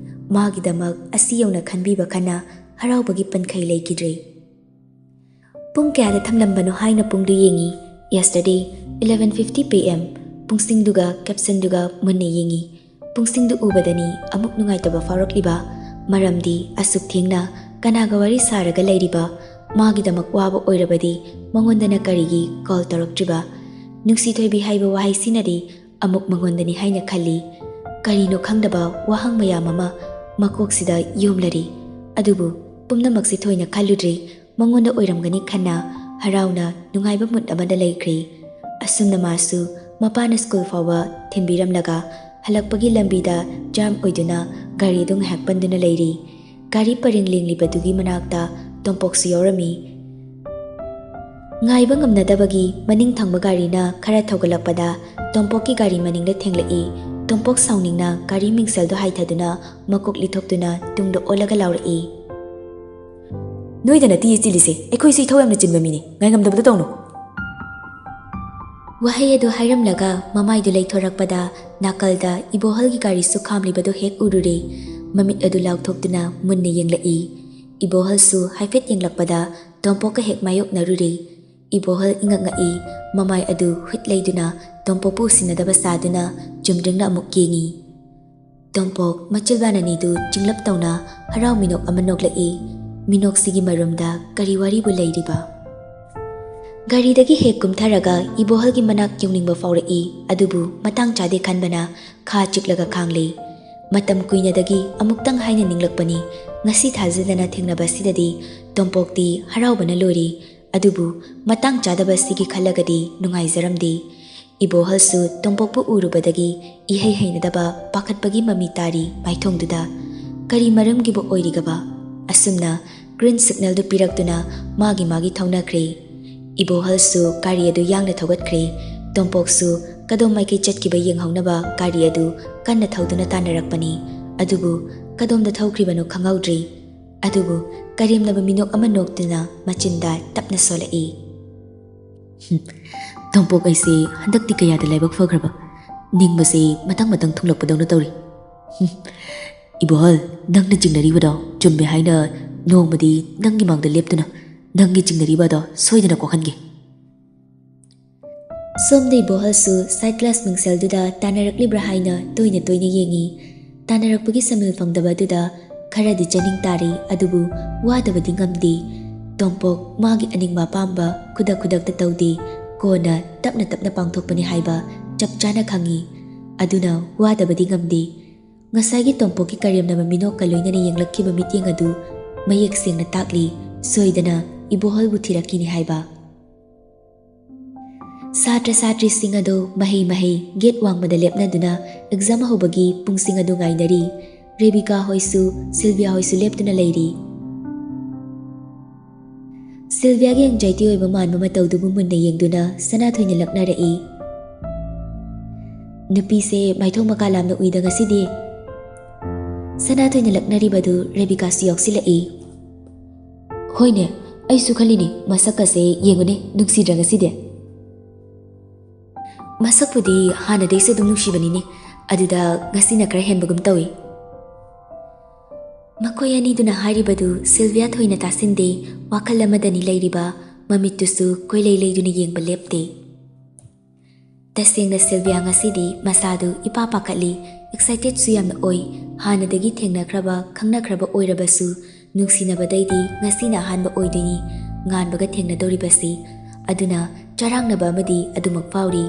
ꯃꯥꯒꯤꯗꯃꯛ ꯑꯁꯤ ꯌꯧꯅ ꯈꯟꯕꯤꯕ ꯈꯟꯅ ꯍꯔꯥꯎꯕꯒꯤ ꯄꯟꯈꯩ ꯂꯩꯈꯤꯗ꯭ꯔꯦ꯫ ꯄꯨꯡ ꯀꯌꯥꯗ ꯊꯝꯂꯝꯕꯅꯣ ꯍꯥꯏꯅ ꯄꯨꯡꯗꯨ ꯌꯦꯡꯉꯤ꯫ Yesterday, eleven fifty P M꯫ ꯄꯨꯡꯁꯤꯡꯗꯨꯒ ꯀꯦꯞꯁꯟꯗꯨꯒ ꯃꯨꯟꯅ ꯌꯦꯡꯉꯤ꯫ ꯄꯨꯡꯁꯤꯡꯗꯨ ꯎꯕꯗꯅꯤ ꯑꯃꯨꯛ ꯅꯨꯡꯉꯥꯏꯇꯕ ꯐꯥꯎꯔꯛꯂꯤꯕ꯫ ꯃꯔꯝꯗꯤ ꯑꯁꯨꯛ ꯊꯦꯡꯅ ꯀꯅꯥꯒ ꯋꯥꯔꯤ ꯁꯥꯔꯒ ꯂꯩꯔꯤꯕ? ꯃꯥꯒꯤꯗꯃꯛ ꯋꯥꯕ ꯑꯣꯏꯔꯕꯗꯤ ꯃꯉꯣꯟꯗꯅ ꯀꯔꯤꯒꯤ ꯀꯣꯜ ꯇꯧꯔꯛꯇ꯭ꯔꯤꯕ? ꯅꯨꯡꯁꯤꯊꯣꯏꯕꯤ ꯍꯥꯏꯕ ꯋꯥꯍꯩꯁꯤꯅꯗꯤ ꯑꯃꯨꯛ ꯃꯉꯣꯟꯗꯅꯤ ꯍꯥꯏꯅ ꯈꯜꯂꯤ꯫ ꯀꯔꯤꯅꯣ ꯈꯪꯗꯕ ꯋꯥꯍꯪ ꯃꯌꯥꯝ ꯑꯃ ꯃꯀꯣꯛꯁꯤꯗ ꯌꯣꯝꯂꯔꯤ꯫ ꯑꯗꯨꯕꯨ ꯄꯨꯝꯅꯃꯛꯁꯤ ꯊꯣꯏꯅ ꯈꯜꯂꯨꯗ꯭ꯔꯤ꯫ ꯃꯉꯣꯟꯗ ꯑꯣꯏꯔꯝꯒꯅꯤ ꯈꯟꯅ ꯍꯔꯥꯎꯅ ꯅꯨꯡꯉꯥꯏꯕ ꯃꯨꯠ ꯑꯃꯗ ꯂꯩꯈ꯭ꯔꯦ꯫ ꯑꯁꯨꯝꯅ ꯃꯥꯁꯨ ꯃꯄꯥꯅ ꯁ꯭ꯀꯨꯜ ꯐꯥꯎꯕ ꯊꯤꯟꯕꯤꯔꯝꯂꯒ ꯍꯜꯂꯛꯄꯒꯤ ꯂꯝꯕꯤꯗ ꯖꯥꯝ ꯑꯣꯏꯗꯨꯅ ꯒꯥꯔꯤꯗꯨ ꯉꯥꯏꯍꯥꯛ ꯄꯟꯗꯨꯅ ꯂꯩꯔꯤ꯫ ꯒꯥꯔꯤ ꯄꯔꯦꯡ ꯂꯦꯡꯂꯤꯕꯗꯨꯒꯤ ꯃꯅꯥꯛꯇ ꯇꯣꯝꯄꯣꯛꯁꯨ ꯌꯥꯎꯔꯝꯃꯤ꯫ ꯉꯥꯏꯕ ꯉꯝꯅꯗꯕꯒꯤ ꯃꯅꯤꯡ ꯊꯪꯕ ꯒꯥꯔꯤꯅ ꯈꯔ ꯊꯧꯒꯠꯂꯛꯄꯗ ꯇꯣꯝꯄꯣꯛꯀꯤ ꯒꯥꯔꯤ ꯃꯅꯤꯡꯗ ꯊꯦꯡꯂꯛꯏ꯫ ꯇꯣꯝꯄꯣꯛ ꯁꯥꯎꯅꯤꯡꯅ ꯒꯥꯔꯤ ꯃꯤꯡꯁꯦꯜꯗꯣ ꯍꯥꯏꯊꯗꯨꯅ ꯃꯀꯣꯛ ꯂꯤꯊꯣꯛꯇꯨꯅ ꯇꯨꯡꯗ ꯑꯣꯜꯂꯒ ꯂꯥꯎꯔꯛꯏ: ꯅꯣꯏꯗ ꯅꯠꯇꯤꯌꯦ ꯆꯤꯜꯂꯤꯁꯦ, ꯑꯩꯈꯣꯏꯁꯨ ꯏꯊꯧ ꯌꯥꯝꯅ ꯆꯤꯟꯕ ꯃꯤꯅꯤ, ꯉꯥꯏꯉꯝꯗꯕꯗꯣ ꯇꯧꯅꯨ꯫ ꯋꯥꯍꯩ ꯑꯗꯨ ꯍꯥꯏꯔꯝꯂꯒ ꯃꯃꯥꯏꯗꯨ ꯂꯩꯊꯣꯔꯛꯄꯗ ꯅꯥꯀꯜꯗ ꯏꯕꯣꯍꯜꯒꯤ ꯒꯥꯔꯤꯁꯨ ꯈꯥꯝꯂꯤꯕꯗꯨ ꯍꯦꯛ ꯎꯔꯨꯔꯦ꯫ ꯃꯃꯤꯠ ꯑꯗꯨ ꯂꯥꯎꯊꯣꯛꯇꯨꯅ ꯃꯨꯟꯅ ꯌꯦꯡꯂꯛꯏ꯫ ꯏꯕꯣꯍꯜꯁꯨ ꯍꯥꯏꯐꯦꯠ ꯌꯦꯡꯂꯛꯄꯗ ꯇꯣꯝꯄꯣꯛꯀ ꯍꯦꯛ ꯃꯥꯌꯣꯛꯅꯔꯨꯔꯦ꯫ ꯏꯕꯣꯍꯜ ꯏꯉꯛ ꯉꯛꯏ, ꯃꯃꯥꯏ ꯑꯗꯨ ꯍꯨꯠ ꯂꯩꯗꯨꯅ ꯇꯣꯝꯄꯣꯛꯄꯨ ꯎꯁꯤꯟꯅꯗꯕ ꯁꯥꯗꯨꯅ ꯆꯨꯝꯗ꯭ꯔꯤꯡꯅ ꯑꯃꯨꯛ ꯌꯦꯡꯏ꯫ ꯇꯣꯝꯄꯣꯛ ꯃꯆꯤꯜꯕꯥꯟ ꯑꯅꯤꯗꯨ ꯆꯤꯡꯂꯞ ꯇꯧꯅ ꯍꯔꯥꯎ ꯃꯤꯅꯣꯛ ꯑꯃ ꯅꯣꯛꯂꯛꯏ꯫ ꯃꯤꯅꯣꯛꯁꯤꯒꯤ ꯃꯔꯨꯝꯗ ꯀꯔꯤ ꯋꯥꯔꯤꯕꯨ ꯂꯩꯔꯤꯕ? ꯒꯥꯔꯤꯗꯒꯤ ꯍꯦꯛ ꯀꯨꯝꯊꯔꯒ ꯏꯕꯣꯍꯜꯒꯤ ꯃꯅꯥꯛ ꯌꯧꯅꯤꯡꯕ ꯐꯥꯎꯔꯛꯏ, ꯑꯗꯨꯕꯨ ꯃꯇꯥꯡ ꯆꯥꯗꯦ ꯈꯟꯕꯅ ꯈꯥ ꯆꯤꯛꯂꯒ ꯈꯥꯡꯂꯦ꯫ ꯃꯇꯝ ꯀꯨꯏꯅꯗꯒꯤ ꯑꯃꯨꯛꯇꯪ ꯍꯥꯏꯅ ꯅꯤꯡꯂꯛꯄꯅꯤ꯫ ꯉꯁꯤ ꯊꯥꯖꯗꯅ ꯊꯦꯡꯅꯕꯁꯤꯗꯗꯤ ꯇꯣꯝꯄꯣꯛꯇꯤ ꯍꯔꯥꯎꯕꯅ ꯂꯣꯏꯔꯤ꯫ ꯑꯗꯨꯕꯨ ꯃꯇꯥꯡ ꯆꯥꯗꯕ ꯑꯁꯤꯒꯤ ꯈꯜꯂꯒꯗꯤ ꯅꯨꯡꯉꯥꯏꯖꯔꯝꯗꯦ꯫ ꯏꯕꯣꯍꯜꯁꯨ ꯇꯣꯝꯄꯣꯛꯄꯨ ꯎꯔꯨꯕꯗꯒꯤ ꯏꯍꯩ ꯍꯩꯅꯗꯕ ꯄꯥꯈꯠꯄꯒꯤ ꯃꯃꯤ ꯇꯥꯔꯤ ꯃꯥꯏꯊꯣꯡꯗꯨꯗ꯫ ꯀꯔꯤ ꯃꯔꯝꯒꯤꯕꯨ ꯑꯣꯏꯔꯤꯒꯕ? ꯑꯁꯨꯝꯅ green signalꯗꯨ ꯄꯤꯔꯛꯇꯨꯅ ꯃꯥꯒꯤ ꯃꯥꯒꯤ ꯊꯧꯅꯈ꯭ꯔꯦ꯫ ꯏꯕꯣꯍꯜꯁꯨ ꯒꯥꯔꯤ ꯑꯗꯨ ꯌꯥꯡꯅ ꯊꯧꯒꯠꯈ꯭ꯔꯦ꯫ ꯇꯣꯝꯄꯣꯛꯁꯨ ꯀꯗꯣꯝ ꯃꯥꯏꯀꯩ ꯆꯠꯈꯤꯕ ꯌꯦꯡꯍꯧꯅꯕ ꯒꯥꯔꯤ ꯑꯗꯨ ꯀꯟꯅ ꯊꯧꯗꯨꯅ ꯇꯥꯟꯅꯔꯛꯄꯅꯤ꯫ ꯑꯗꯨꯕꯨ ꯀꯗꯣꯝꯗ ꯊꯧꯈ꯭ꯔꯤꯕꯅꯣ ꯈꯪꯍꯧꯗ꯭ꯔꯦ꯫ ꯑꯗꯨꯕꯨ ꯀꯔꯦꯝꯅꯕ ꯃꯤꯅꯣꯛ ꯑꯃ ꯅꯣꯛꯇꯨꯅ ꯃꯆꯤꯟꯗ ꯇꯞꯅ ꯁꯣꯜꯂꯛꯏ꯫ "ꯍꯨꯝ, ꯇꯣꯝꯄꯣꯛ ꯑꯩꯁꯦ ꯍꯟꯗꯛꯇꯤ ꯀꯌꯥꯗ ꯂꯥꯏꯕꯛ ꯐꯈ꯭ꯔꯕ? ꯅꯤꯡꯕꯁꯦ ꯃꯇꯥꯡ ꯃꯇꯥꯡ ꯊꯨꯡꯂꯛꯄꯗꯧꯅ ꯇꯧꯔꯤ꯫ ꯍꯨꯝ, ꯏꯕꯣꯍꯜ, ꯅꯪꯅ ꯆꯤꯡꯅꯔꯤꯕꯗꯣ ꯆꯨꯝꯃꯦ ꯍꯥꯏꯅ ꯅꯣꯡꯃꯗꯤ ꯅꯪꯒꯤ ꯃꯥꯡꯗ ꯂꯦꯞꯇꯨꯅ ꯅꯪꯒꯤ ꯆꯤꯡꯅꯔꯤꯕ ꯑꯗꯣ ꯁꯣꯏꯗꯅ ꯀꯣꯛꯍꯟꯒꯦ꯫" ꯁꯣꯝꯗ ꯏꯕꯣꯍꯜꯁꯨ side glass ꯃꯤꯡꯁꯦꯜꯗꯨꯗ ꯇꯥꯟꯅꯔꯛꯂꯤꯕ꯭ꯔꯥ ꯍꯥꯏꯅ ꯇꯣꯏꯅ ꯇꯣꯏꯅ ꯌꯦꯡꯏ꯫ ꯇꯥꯟꯅꯔꯛꯄꯒꯤ ꯁꯃꯤꯜ ꯐꯪꯗꯕ ꯑꯗꯨꯗ ꯈꯔꯗꯤ ꯆꯥꯅꯤꯡ ꯇꯥꯔꯤ, ꯑꯗꯨꯕꯨ ꯋꯥꯗꯕꯗꯤ ꯉꯝꯗꯦ꯫ ꯇꯣꯝꯄꯣꯛ ꯃꯥꯒꯤ ꯑꯅꯤꯡꯕ ꯑꯄꯥꯝꯕ ꯈꯨꯗꯛ ꯈꯨꯗꯛꯇ ꯇꯧꯗꯦ, ꯀꯣꯟꯅ ꯇꯞꯅ ꯇꯞꯅ ꯄꯥꯡꯊꯣꯛꯄꯅꯤ ꯍꯥꯏꯕ ꯆꯞ ꯆꯥꯅ ꯈꯪꯏ꯫ ꯑꯗꯨꯅ ꯋꯥꯗꯕꯗꯤ ꯉꯝꯗꯦ꯫ ꯉꯁꯥꯏꯒꯤ ꯇꯣꯝꯄꯣꯛꯀꯤ ꯀꯔꯦꯝꯅꯕ ꯃꯤꯅꯣꯛꯀ ꯂꯣꯏꯅꯅ ꯌꯦꯡꯂꯛꯈꯤꯕ ꯃꯤꯠꯌꯦꯡ ꯑꯗꯨ ꯃꯌꯦꯛ ꯁꯦꯡꯅ ꯇꯥꯛꯂꯤ, ꯁꯣꯏꯗꯅ ꯏꯕꯣꯍꯜꯕꯨ ꯊꯤꯔꯛꯈꯤꯅꯤ ꯍꯥꯏꯕ꯫ ꯁꯥꯇ꯭ꯔ ꯁꯥꯇ꯭ꯔꯤꯁꯤꯡ ꯑꯗꯨ ꯃꯍꯩ ꯃꯍꯩ gate ꯋꯥꯡꯃꯗ ꯂꯦꯞꯅꯗꯨꯅ exam ꯍꯧꯕꯒꯤ ꯄꯨꯡꯁꯤꯡ ꯑꯗꯨ ꯉꯥꯏꯅꯔꯤ꯫ ꯔꯦꯕꯤꯀꯥ ꯍꯣꯏꯁꯨ, ꯁꯤꯜꯚꯤꯌꯥ ꯍꯣꯏꯁꯨ ꯂꯦꯞꯇꯨꯅ ꯂꯩꯔꯤ꯫ ꯁꯤꯜꯚꯤꯌꯥꯒꯤ anxiety ꯑꯣꯏꯕ ꯃꯥꯟꯕ ꯃꯇꯧꯗꯨꯕꯨ ꯃꯨꯟꯅ ꯌꯦꯡꯗꯨꯅ ꯁꯅꯥꯊꯣꯏꯅ ꯂꯛꯅꯔꯛꯏ꯫ "ꯅꯨꯄꯤꯁꯦ ꯃꯥꯏꯊꯣꯡ ꯃꯀꯥ ꯂꯥꯝꯅ ꯎꯏꯗ ꯉꯁꯤꯗꯤ꯫" ꯁꯅꯥꯊꯣꯏꯅ ꯂꯛꯅꯔꯤꯕꯗꯨ ꯔꯦꯕꯤꯀꯥꯁꯨ ꯌꯥꯎꯁꯤꯜꯂꯛꯏ꯫ ꯍꯣꯏꯅꯦ, ꯑꯩꯁꯨ ꯈꯜꯂꯤꯅꯤ, ꯃꯁꯛꯀꯁꯦ ꯌꯦꯡꯉꯨꯅꯦ, ꯅꯨꯡꯁꯤꯗ꯭ꯔꯥ ꯉꯁꯤꯗꯤ? ꯃꯁꯛꯄꯨꯗꯤ ꯍꯥꯟꯅꯗꯩꯁꯨ ꯑꯗꯨꯝ ꯅꯨꯡꯁꯤꯕꯅꯤꯅꯦ, ꯑꯗꯨꯗ ꯉꯁꯤꯅ ꯈꯔ ꯍꯦꯟꯕꯒꯨꯝ ꯇꯧꯏ꯫ ꯃꯈꯣꯏ ꯑꯅꯤꯗꯨꯅ ꯍꯥꯏꯔꯤꯕꯗꯨ ꯁꯤꯜꯚꯤꯌꯥ ꯊꯣꯏꯅ ꯇꯥꯁꯤꯟꯗꯦ, ꯋꯥꯈꯜ ꯑꯃꯗꯅꯤ ꯂꯩꯔꯤꯕ, ꯃꯃꯤꯠꯇꯨꯁꯨ ꯀꯣꯏꯂꯩ ꯂꯩꯗꯨꯅ ꯌꯦꯡꯕ ꯂꯦꯞꯇꯦ꯫ ꯇꯁꯦꯡꯅ ꯁꯤꯜꯚꯤꯌꯥ ꯉꯁꯤꯗꯤ ꯃꯁꯥꯗꯨ ꯏꯄꯥ ꯄꯥꯈꯠꯂꯤ, ꯑꯦꯛꯁꯥꯏꯇꯦꯠꯁꯨ ꯌꯥꯝꯅ ꯑꯣꯏ꯫ ꯍꯥꯟꯅꯗꯒꯤ ꯊꯦꯡꯅꯈ꯭ꯔꯕ, ꯈꯪꯅꯈ꯭ꯔꯕ ꯑꯣꯏꯔꯕꯁꯨ ꯅꯨꯡꯁꯤꯅꯕꯗꯩꯗꯤ ꯉꯁꯤꯅ ꯑꯍꯥꯟꯕ ꯑꯣꯏꯗꯣꯏꯅꯤ ꯉꯥꯟꯕꯒ ꯊꯦꯡꯅꯗꯧꯔꯤꯕꯁꯤ꯫ ꯑꯗꯨꯅ ꯆꯔꯥꯡꯅꯕ ꯑꯃꯗꯤ ꯑꯗꯨꯃꯛ ꯐꯥꯎꯔꯤ꯫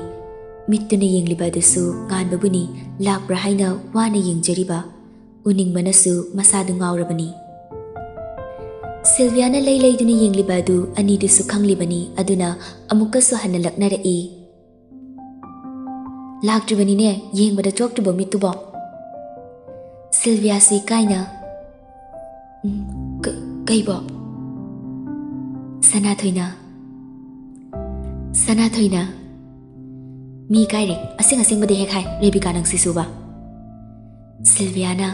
ꯃꯤꯠꯇꯨꯅ ꯌꯦꯡꯂꯤꯕ ꯑꯗꯨꯁꯨ ꯉꯥꯟꯕꯕꯨꯅꯤ, ꯂꯥꯛꯄ꯭ꯔꯥ ꯍꯥꯏꯅ ꯋꯥꯅ ꯌꯦꯡꯖꯔꯤꯕ꯫ ꯎꯅꯤꯡꯕꯅꯁꯨ ꯃꯁꯥꯗꯨ ꯉꯥꯎꯔꯕꯅꯤ꯫ ꯁꯤꯜꯚꯤꯌꯥꯅ ꯂꯩ ꯂꯩꯗꯨꯅ ꯌꯦꯡꯂꯤꯕ ꯑꯗꯨ ꯑꯅꯤꯗꯨꯁꯨ ꯈꯪꯂꯤꯕꯅꯤ, ꯑꯗꯨꯅ ꯑꯃꯨꯛꯀꯁꯨ ꯍꯟꯅ ꯂꯛꯅꯔꯛꯏ꯫ "ꯂꯥꯛꯇ꯭ꯔꯤꯕꯅꯤꯅꯦ, ꯌꯦꯡꯕꯗ ꯆꯣꯛꯇ꯭ꯔꯤꯕꯣ ꯃꯤꯠꯇꯨꯕꯣ?" ꯁꯤꯜꯚꯤꯌꯥꯁꯨ ꯏꯀꯥꯏꯅ, "ꯎꯝ, ꯀ-, ꯀꯩꯕꯣ?" ꯁꯅꯥꯊꯣꯏꯅ, ꯁꯅꯥꯊꯣꯏꯅ, "ꯃꯤ ꯏꯀꯥꯏꯔꯦ, ꯑꯁꯦꯡ ꯑꯁꯦꯡꯕꯗꯤ ꯍꯦꯛ ꯍꯥꯏ, ꯔꯦꯕꯤꯀꯥ ꯅꯪꯁꯤꯁꯨꯕ꯫" ꯁꯤꯜꯚꯤꯌꯥꯅ,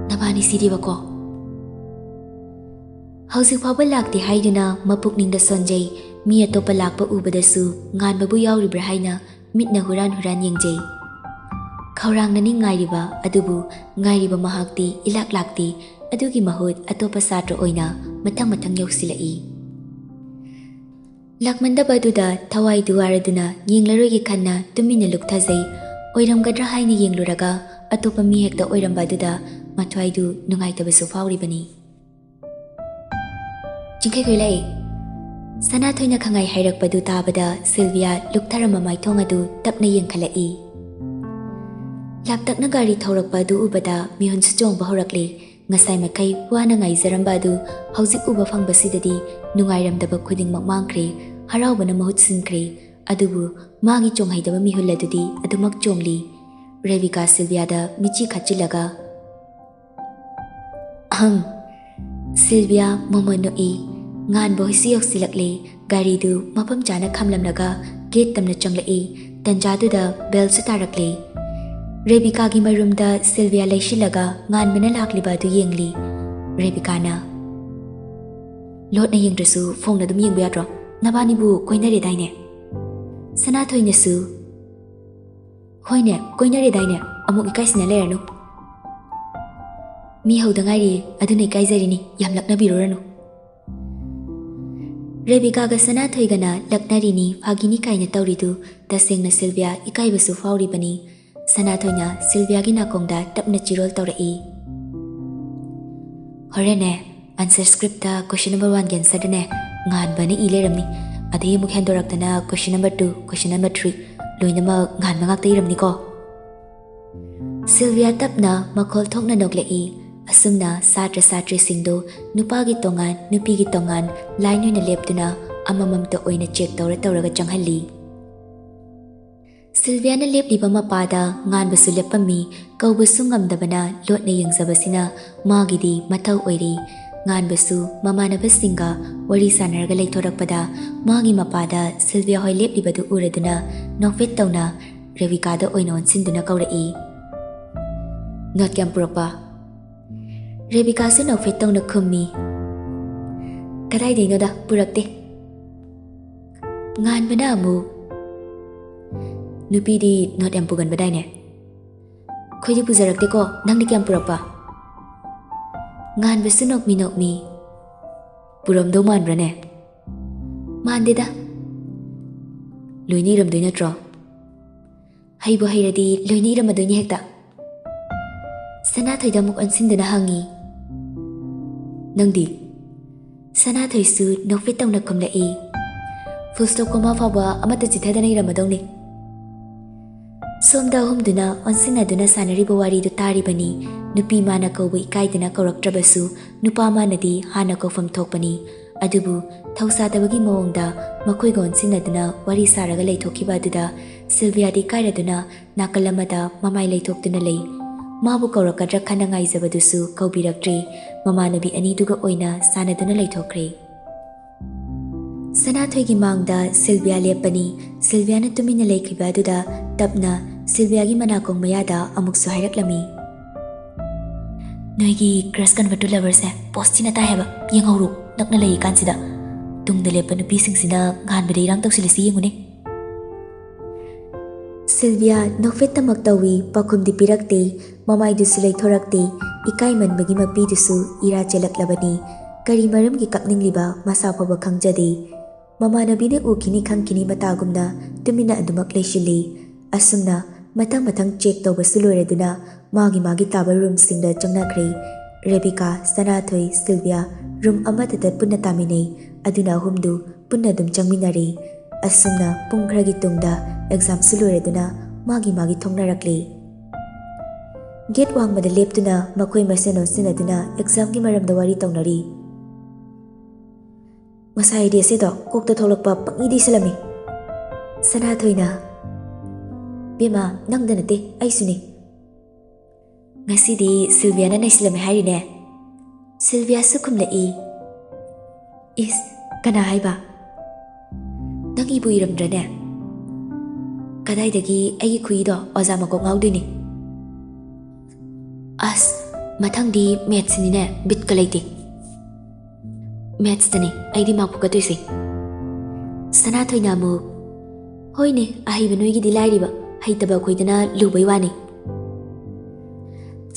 "ꯅꯕꯥꯅꯤ ꯁꯤꯗꯤꯕꯀꯣ?" ꯍꯧꯖꯤꯛ ꯐꯥꯎꯕ ꯂꯥꯛꯇꯦ ꯍꯥꯏꯗꯨꯅ ꯃꯄꯨꯛꯅꯤꯡꯗ ꯁꯣꯟꯖꯩ꯫ ꯃꯤ ꯑꯇꯣꯞꯄ ꯂꯥꯛꯄ ꯎꯕꯗꯁꯨ ꯉꯥꯟꯕꯕꯨ ꯌꯥꯎꯔꯤꯕ꯭ꯔꯥ ꯍꯥꯏꯅ ꯃꯤꯠꯅ ꯍꯨꯔꯥꯟ ꯍꯨꯔꯥꯟ ꯌꯦꯡꯖꯩ꯫ ꯈꯧꯔꯥꯡꯅꯅꯤ ꯉꯥꯏꯔꯤꯕ, ꯑꯗꯨꯕꯨ ꯉꯥꯏꯔꯤꯕ ꯃꯍꯥꯛꯇꯤ ꯏꯂꯥꯛ ꯂꯥꯛꯇꯦ꯫ ꯑꯗꯨꯒꯤ ꯃꯍꯨꯠ ꯑꯇꯣꯞꯄ ꯁꯥꯇ꯭ꯔ ꯑꯣꯏꯅ ꯃꯊꯪ ꯃꯊꯪ ꯌꯧꯁꯤꯜꯂꯛꯏ꯫ ꯂꯥꯛꯃꯟꯗꯕ ꯑꯗꯨꯗ ꯊꯋꯥꯏꯗꯨ ꯋꯥꯔꯗꯨꯅ ꯌꯦꯡꯂꯔꯣꯏꯒꯦ ꯈꯟꯅ ꯇꯨꯃꯤꯟꯅ ꯂꯨꯞꯊꯖꯩ꯫ ꯑꯣꯏꯔꯝꯒꯗ꯭ꯔꯥ ꯍꯥꯏꯅ ꯌꯦꯡꯂꯨꯔꯒ ꯑꯇꯣꯞꯄ ꯃꯤ ꯍꯦꯛꯇ ꯑꯣꯏꯔꯝꯕ ꯑꯗꯨꯗ ꯃꯊ꯭ꯋꯥꯏꯗꯨ ꯅꯨꯡꯉꯥꯏꯇꯕꯁꯨ ꯐꯥꯎꯔꯤꯕꯅꯤ꯫ "ꯆꯤꯡꯈꯩ ꯈꯣꯏꯂꯩ!" ꯁꯅꯥꯊꯣꯏꯅ ꯈꯪꯉꯥꯏ ꯍꯥꯏꯔꯛꯄꯗꯨ ꯇꯥꯕꯗ ꯁꯤꯜꯚꯤꯌꯥ ꯂꯨꯛꯊꯔꯝꯕ ꯃꯥꯏꯊꯣꯡ ꯑꯗꯨ ꯇꯞꯅ ꯌꯦꯡꯈꯠꯂꯛꯏ꯫ ꯂꯥꯞꯇꯛꯅ ꯒꯥꯔꯤ ꯊꯧꯔꯛꯄ ꯑꯗꯨ ꯎꯕꯗ ꯃꯤꯍꯨꯟꯁꯨ ꯆꯣꯡꯕ ꯍꯧꯔꯛꯂꯦ꯫ ꯉꯁꯥꯏ ꯃꯈꯩ ꯋꯥꯅ ꯉꯥꯏꯖꯔꯝꯕ ꯑꯗꯨ ꯍꯧꯖꯤꯛ ꯎꯕ ꯐꯪꯕꯁꯤꯗꯗꯤ ꯅꯨꯡꯉꯥꯏꯔꯝꯗꯕ ꯈꯨꯗꯤꯡꯃꯛ ꯃꯥꯡꯈ꯭ꯔꯦ, ꯍꯔꯥꯎꯕꯅ ꯃꯍꯨꯠ ꯁꯤꯟꯈ꯭ꯔꯦ꯫ ꯑꯗꯨꯕꯨ ꯃꯥꯒꯤ ꯆꯣꯡꯍꯩꯗꯕ ꯃꯤꯍꯨꯜ ꯑꯗꯨꯗꯤ ꯑꯗꯨꯃꯛ ꯆꯣꯡꯂꯤ꯫ ꯔꯦꯕꯤꯀꯥ ꯁꯤꯜꯚꯤꯌꯥꯗ ꯃꯤꯠꯆꯤ ꯈꯠꯆꯤꯜꯂꯒ, "ꯑꯍꯝ꯫" ꯁꯤꯜꯚꯤꯌꯥ ꯃꯣꯃꯣꯟ ꯅꯣꯛꯏ꯫ ꯉꯥꯟꯕ ꯍꯣꯏꯁꯨ ꯌꯧꯁꯤꯜꯂꯛꯂꯦ꯫ ꯒꯥꯔꯤꯗꯨ ꯃꯐꯝ ꯆꯥꯅ ꯈꯥꯝꯂꯝꯂꯒ ꯒꯦꯠ ꯇꯝꯅ ꯆꯪꯂꯛꯏ꯫ ꯇꯟꯖꯥꯗꯨꯗ ꯕꯦꯜꯁꯨ ꯇꯥꯔꯛꯂꯦ꯫ ꯔꯦꯕꯤꯀꯥꯒꯤ ꯃꯔꯨꯝꯗ ꯁꯤꯜꯚꯤꯌꯥ ꯂꯩꯁꯤꯜꯂꯒ ꯉꯥꯟꯕꯅ ꯂꯥꯛꯂꯤꯕ ꯑꯗꯨ ꯌꯦꯡꯂꯤ꯫ ꯔꯦꯕꯤꯀꯥꯅ, ꯂꯣꯠꯅ ꯌꯦꯡꯗ꯭ꯔꯁꯨ ꯐꯣꯡꯅ ꯑꯗꯨꯝ ꯌꯦꯡꯕ ꯌꯥꯗ꯭ꯔꯣ? ꯅꯕꯥꯅꯤꯕꯨ ꯀꯣꯏꯅꯔꯦꯗꯥꯏꯅꯦ? ꯁꯅꯥꯊꯣꯏꯅꯁꯨ, "ꯍꯣꯏꯅꯦ, ꯀꯣꯏꯅꯔꯦꯗꯥꯏꯅꯦ, ꯑꯃꯨꯛ ꯏꯀꯥꯏꯁꯤꯟꯅ ꯂꯩꯔꯅꯨ꯫ ꯃꯤ ꯍꯧꯗ ꯉꯥꯏꯔꯤ, ꯑꯗꯨꯅ ꯏꯀꯥꯏꯖꯔꯤꯅꯤ, ꯌꯥꯝ ꯂꯛꯅꯕꯤꯔꯨꯔꯅꯨ"꯫ ꯔꯦꯕꯤꯀꯥꯒ ꯁꯅꯥꯊꯣꯏꯒꯅ ꯂꯛꯅꯔꯤꯅꯤ, ꯐꯥꯒꯤꯅꯤ ꯀꯥꯏꯅ ꯇꯧꯔꯤꯗꯨ ꯇꯁꯦꯡꯅ ꯁꯤꯜꯚꯤꯌꯥ ꯏꯀꯥꯏꯕꯁꯨ ꯐꯥꯎꯔꯤꯕꯅꯤ꯫ ꯁꯅꯥꯊꯣꯏꯅ ꯁꯤꯜꯚꯤꯌꯥꯒꯤ ꯅꯥꯀꯣꯡꯗ ꯇꯞꯅ ꯆꯤꯔꯣꯜ ꯇꯧꯔꯛꯏ꯫ "ꯍꯣꯔꯦꯟꯅꯦ, answer scriptꯇ question number oneꯒꯤ answerꯗꯅꯦ ꯉꯥꯟꯕꯅ ꯏ ꯂꯩꯔꯝꯅꯤ꯫ ꯑꯗꯩ ꯑꯃꯨꯛ ꯍꯦꯟꯗꯣꯔꯛꯇꯅ question number two, question number three ꯂꯣꯏꯅꯃꯛ ꯉꯥꯟꯕ ꯉꯥꯛꯇ ꯏꯔꯝꯅꯤꯀꯣ"꯫ ꯁꯤꯜꯚꯤꯌꯥ ꯇꯞꯅ ꯃꯈꯣꯜ ꯊꯣꯛꯅ ꯅꯣꯛꯂꯛꯏ꯫ ꯑꯁꯨꯝꯅ ꯁꯥꯇ꯭ꯔ ꯁꯥꯇ꯭ꯔꯤꯁꯤꯡꯗꯨ ꯅꯨꯄꯥꯒꯤ ꯇꯣꯉꯥꯟ, ꯅꯨꯄꯤꯒꯤ ꯇꯣꯉꯥꯟ line ꯑꯣꯏꯅ ꯂꯦꯞꯇꯨꯅ ꯑꯃꯃꯝꯇ ꯑꯣꯏꯅ check ꯇꯧꯔ ꯇꯧꯔꯒ ꯆꯪꯍꯜꯂꯤ꯫ ꯁꯤꯜꯚꯤꯌꯥꯅ ꯂꯦꯞꯂꯤꯕ ꯃꯄꯥꯗ ꯉꯥꯟꯕꯁꯨ ꯂꯦꯞꯄꯝꯃꯤ꯫ ꯀꯧꯕꯁꯨ ꯉꯝꯗꯕꯅ ꯂꯣꯠꯅ ꯌꯦꯡꯖꯕꯁꯤꯅ ꯃꯥꯒꯤꯗꯤ ꯃꯊꯧ ꯑꯣꯏꯔꯤ꯫ ꯉꯥꯟꯕꯁꯨ ꯃꯃꯥꯟꯅꯕꯁꯤꯡꯒ ꯋꯥꯔꯤ ꯁꯥꯟꯅꯔꯒ ꯂꯩꯊꯣꯔꯛꯄꯗ ꯃꯥꯒꯤ ꯃꯄꯥꯗ ꯁꯤꯜꯚꯤꯌꯥ ꯍꯣꯏ ꯂꯦꯞꯂꯤꯕꯗꯨ ꯎꯔꯗꯨꯅ ꯅꯣꯛꯐꯦꯠ ꯇꯧꯅ ꯔꯦꯕꯤꯀꯥꯗ ꯑꯣꯏꯅ ꯑꯣꯟꯁꯤꯟꯗꯨꯅ ꯀꯧꯔꯛꯏ꯫ "Note ꯀꯌꯥꯝ ꯄꯨꯔꯛꯄ?" ꯔꯦꯕꯤꯀꯥꯁꯨ ꯅꯣꯛꯐꯦꯠ ꯇꯧꯅ ꯈꯨꯝꯃꯤ꯫ "ꯀꯗꯥꯏꯗꯩꯅꯣꯗ, ꯄꯨꯔꯛꯇꯦ"꯫ ꯉꯥꯟꯕꯅ ꯑꯃꯨꯛ, "ꯅꯨꯄꯤꯗꯤ note ꯌꯥꯝ ꯄꯨꯒꯟꯕꯗꯥꯏꯅꯦ?" "ꯑꯩꯈꯣꯏꯗꯤ ꯄꯨꯖꯔꯛꯇꯦꯀꯣ, ꯅꯪꯗꯤ ꯀꯌꯥꯝ ꯄꯨꯔꯛꯄ?" ꯉꯥꯟꯕꯁꯨ ꯅꯣꯛꯃꯤ ꯅꯣꯛꯃꯤ, "ꯄꯨꯔꯝꯗꯧ ꯃꯥꯟꯕ꯭ꯔꯅꯦ?" "ꯃꯥꯟꯗꯦꯗ"꯫ "ꯂꯣꯏꯅ ꯏꯔꯝꯗꯣꯏ ꯅꯠꯇ꯭ꯔꯣ?" "ꯍꯩꯕꯨ ꯍꯩꯔꯗꯤ ꯂꯣꯏꯅ ꯏꯔꯝꯃꯗꯣꯏꯅꯤ ꯍꯦꯛꯇ"꯫ ꯁꯅꯥꯊꯣꯏꯗ ꯑꯃꯨꯛ ꯑꯣꯟꯁꯤꯟꯗꯨꯅ ꯍꯪꯉꯤ꯫ "ꯅꯪꯗꯤ?" ꯁꯅꯥꯊꯣꯏꯁꯨ ꯅꯣꯛꯐꯦꯠ ꯇꯧꯅ ꯈꯨꯝꯂꯛꯏ꯫ "Full stop comma ꯐꯥꯎꯕ ꯑꯃꯠꯇ ꯆꯤꯊꯗꯅ ꯏꯔꯝꯃꯗꯧꯅꯤ"꯫ ꯁꯣꯝꯗ ꯑꯍꯨꯝꯗꯨꯅ ꯑꯣꯟꯁꯤꯟꯅꯗꯨꯅ ꯁꯥꯟꯅꯔꯤꯕ ꯋꯥꯔꯤꯗꯨ ꯇꯥꯔꯤꯕꯅꯤ꯫ ꯅꯨꯄꯤ ꯃꯥꯅ ꯀꯧꯕ ꯏꯀꯥꯏꯗꯅ ꯀꯧꯔꯛꯇ꯭ꯔꯕꯁꯨ ꯅꯨꯄꯥ ꯃꯥꯅꯗꯤ ꯍꯥꯟꯅ ꯀꯧꯐꯝ ꯊꯣꯛꯄꯅꯤ꯫ ꯑꯗꯨꯕꯨ ꯊꯧꯁꯥꯗꯕꯒꯤ ꯃꯑꯣꯡꯗ ꯃꯈꯣꯏꯒ ꯑꯣꯟꯁꯤꯟꯅꯗꯨꯅ ꯋꯥꯔꯤ ꯁꯥꯔꯒ ꯂꯩꯊꯣꯛꯈꯤꯕ ꯑꯗꯨꯗ ꯁꯤꯜꯚꯤꯌꯥꯗꯤ ꯏꯀꯥꯏꯔꯗꯨꯅ ꯅꯥꯀꯜ ꯑꯃꯗ ꯃꯃꯥꯏ ꯂꯩꯊꯣꯛꯇꯨꯅ ꯂꯩ꯫ ꯃꯥꯕꯨ ꯀꯧꯔꯛꯀꯗ꯭ꯔꯥ ꯈꯟꯅ ꯉꯥꯏꯖꯕꯗꯨꯁꯨ ꯀꯧꯕꯤꯔꯛꯇ꯭ꯔꯦ꯫ ꯃꯃꯥꯟꯅꯕꯤ ꯑꯅꯤꯗꯨꯒ ꯑꯣꯏꯅ ꯁꯥꯟꯅꯗꯨꯅ ꯂꯩꯊꯣꯛꯈ꯭ꯔꯦ꯫ ꯁꯅꯥꯊꯣꯏꯒꯤ ꯃꯥꯡꯗ ꯁꯤꯜꯚꯤꯌꯥ ꯂꯦꯞꯄꯅꯤ꯫ ꯁꯤꯜꯚꯤꯌꯥꯅ ꯇꯨꯃꯤꯟꯅ ꯂꯩꯈꯤꯕ ꯑꯗꯨꯗ ꯇꯞꯅ ꯁꯤꯜꯚꯤꯌꯥꯒꯤ ꯃꯅꯥꯀꯣꯡ ꯃꯌꯥꯗ ꯑꯃꯨꯛꯁꯨ ꯍꯥꯏꯔꯛꯂꯝꯃꯤ꯫ ꯅꯣꯏꯒꯤ crush convert to loverꯁꯦ post ꯊꯤꯅ ꯇꯥꯏ ꯍꯥꯏꯕ꯫ ꯌꯦꯡꯍꯧꯔꯣ, ꯅꯛꯅ ꯂꯩꯔꯤꯀꯥꯟꯁꯤꯗ꯫ ꯇꯨꯡꯗ ꯂꯦꯞꯄ ꯅꯨꯄꯤꯁꯤꯡꯁꯤꯅ ꯉꯥꯟꯕꯗ ꯏꯔꯥꯡ ꯇꯧꯁꯤꯜꯂꯤꯁꯤ ꯌꯦꯡꯉꯨꯅꯦ꯫ ꯁꯤꯜꯚꯤꯌꯥ ꯅꯣꯛꯐꯦꯠꯇꯃꯛ ꯇꯧꯏ, ꯄꯥꯎꯈꯨꯝꯗꯤ ꯄꯤꯔꯛꯇꯦ꯫ ꯃꯃꯥꯏꯗꯨꯁꯨ ꯂꯩꯊꯣꯔꯛꯇꯦ꯫ ꯏꯀꯥꯏꯃꯟꯕꯒꯤ ꯃꯄꯤꯗꯨꯁꯨ ꯏꯔꯥ ꯆꯦꯜꯂꯛꯂꯕꯅꯤ꯫ ꯀꯔꯤ ꯃꯔꯝꯒꯤ ꯀꯞꯅꯤꯡꯂꯤꯕ ꯃꯁꯥ ꯐꯥꯎꯕ ꯈꯪꯖꯗꯦ꯫ ꯃꯃꯥꯟꯅꯕꯤꯅ ꯎꯈꯤꯅꯤ ꯈꯪꯈꯤꯅꯤ ꯃꯇꯥꯒꯨꯝꯅ ꯇꯨꯃꯤꯟꯅ ꯑꯗꯨꯃꯛ ꯂꯩꯁꯤꯜꯂꯤ꯫ ꯑꯁꯨꯝꯅ ꯃꯊꯪ ꯃꯊꯪ check ꯇꯧꯕꯁꯨ ꯂꯣꯏꯔꯗꯨꯅ ꯃꯥꯒꯤ ꯃꯥꯒꯤ ꯇꯥꯕ roomꯁꯤꯡꯗ ꯆꯪꯅꯈ꯭ꯔꯦ꯫ ꯔꯦꯕꯤꯀꯥ, ꯁꯅꯥꯊꯣꯏ, ꯁꯤꯜꯚꯤꯌꯥ room ꯑꯃꯠꯇꯗ ꯄꯨꯟꯅ ꯇꯥꯃꯤꯟꯅꯩ꯫ ꯑꯗꯨꯅ ꯑꯍꯨꯝꯗꯨ ꯄꯨꯟꯅ ꯑꯗꯨꯝ ꯆꯪꯃꯤꯟꯅꯔꯦ꯫ ꯑꯁꯨꯝꯅ ꯄꯨꯡ ꯈꯔꯒꯤ ꯇꯨꯡꯗ examꯁꯨ ꯂꯣꯏꯔꯗꯨꯅ ꯃꯥꯒꯤ ꯃꯥꯒꯤ ꯊꯣꯡꯅꯔꯛꯂꯦ꯫ Gate ꯋꯥꯡꯃꯗ ꯂꯦꯞꯇꯨꯅ ꯃꯈꯣꯏ ꯃꯁꯦꯟ ꯑꯣꯟꯁꯤꯟꯅꯗꯨꯅ examꯒꯤ ꯃꯔꯝꯗ ꯋꯥꯔꯤ ꯇꯧꯅꯔꯤ꯫ "ꯉꯁꯥꯏ raceꯗꯣ ꯀꯣꯛꯇ ꯊꯣꯛꯂꯛꯄ ꯄꯪꯏꯗ ꯏꯁꯤꯜꯂꯝꯃꯤ꯫" ꯁꯅꯥꯊꯣꯏꯅ, "ꯕꯦꯝꯃ, ꯅꯪꯗ ꯅꯠꯇꯦ, ꯑꯩꯁꯨꯅꯤ꯫" "ꯉꯁꯤꯗꯤ ꯁꯤꯜꯚꯤꯌꯥꯅ ꯅꯩꯁꯤꯜꯂꯝꯃꯦ ꯍꯥꯏꯔꯤꯅꯦ?" ꯁꯤꯜꯚꯤꯌꯥꯁꯨ ꯈꯨꯝꯂꯛꯏ꯫ "ꯏꯁ, ꯀꯅꯥ ꯍꯥꯏꯕ? ꯅꯪ ꯏꯕꯨ ꯏꯔꯝꯗ꯭ꯔꯅꯦ? ꯀꯗꯥꯏꯗꯒꯤ ꯑꯩꯒꯤ ꯈꯨꯏꯗꯣ ꯑꯣꯖꯥ ꯃꯀꯣꯛ ꯉꯥꯎꯗꯣꯏꯅꯤ?" "ꯑꯁ, ꯃꯊꯪꯗꯤ mathsꯅꯤꯅꯦ, ꯕꯤꯠꯀ ꯂꯩꯇꯦ꯫" "Mathsꯇꯅꯤ ꯑꯩꯗꯤ mark ꯐꯨꯒꯠꯇꯣꯏꯁꯦ꯫" ꯁꯅꯥꯊꯣꯏꯅ ꯑꯃꯨꯛ, "ꯍꯣꯏꯅꯦ, ꯑꯍꯩꯕ ꯅꯣꯏꯒꯤꯗꯤ ꯂꯥꯏꯔꯤꯕ, ꯍꯩꯇꯕ ꯑꯩꯈꯣꯏꯗꯅ ꯂꯨꯕꯩ ꯋꯥꯅꯤ꯫"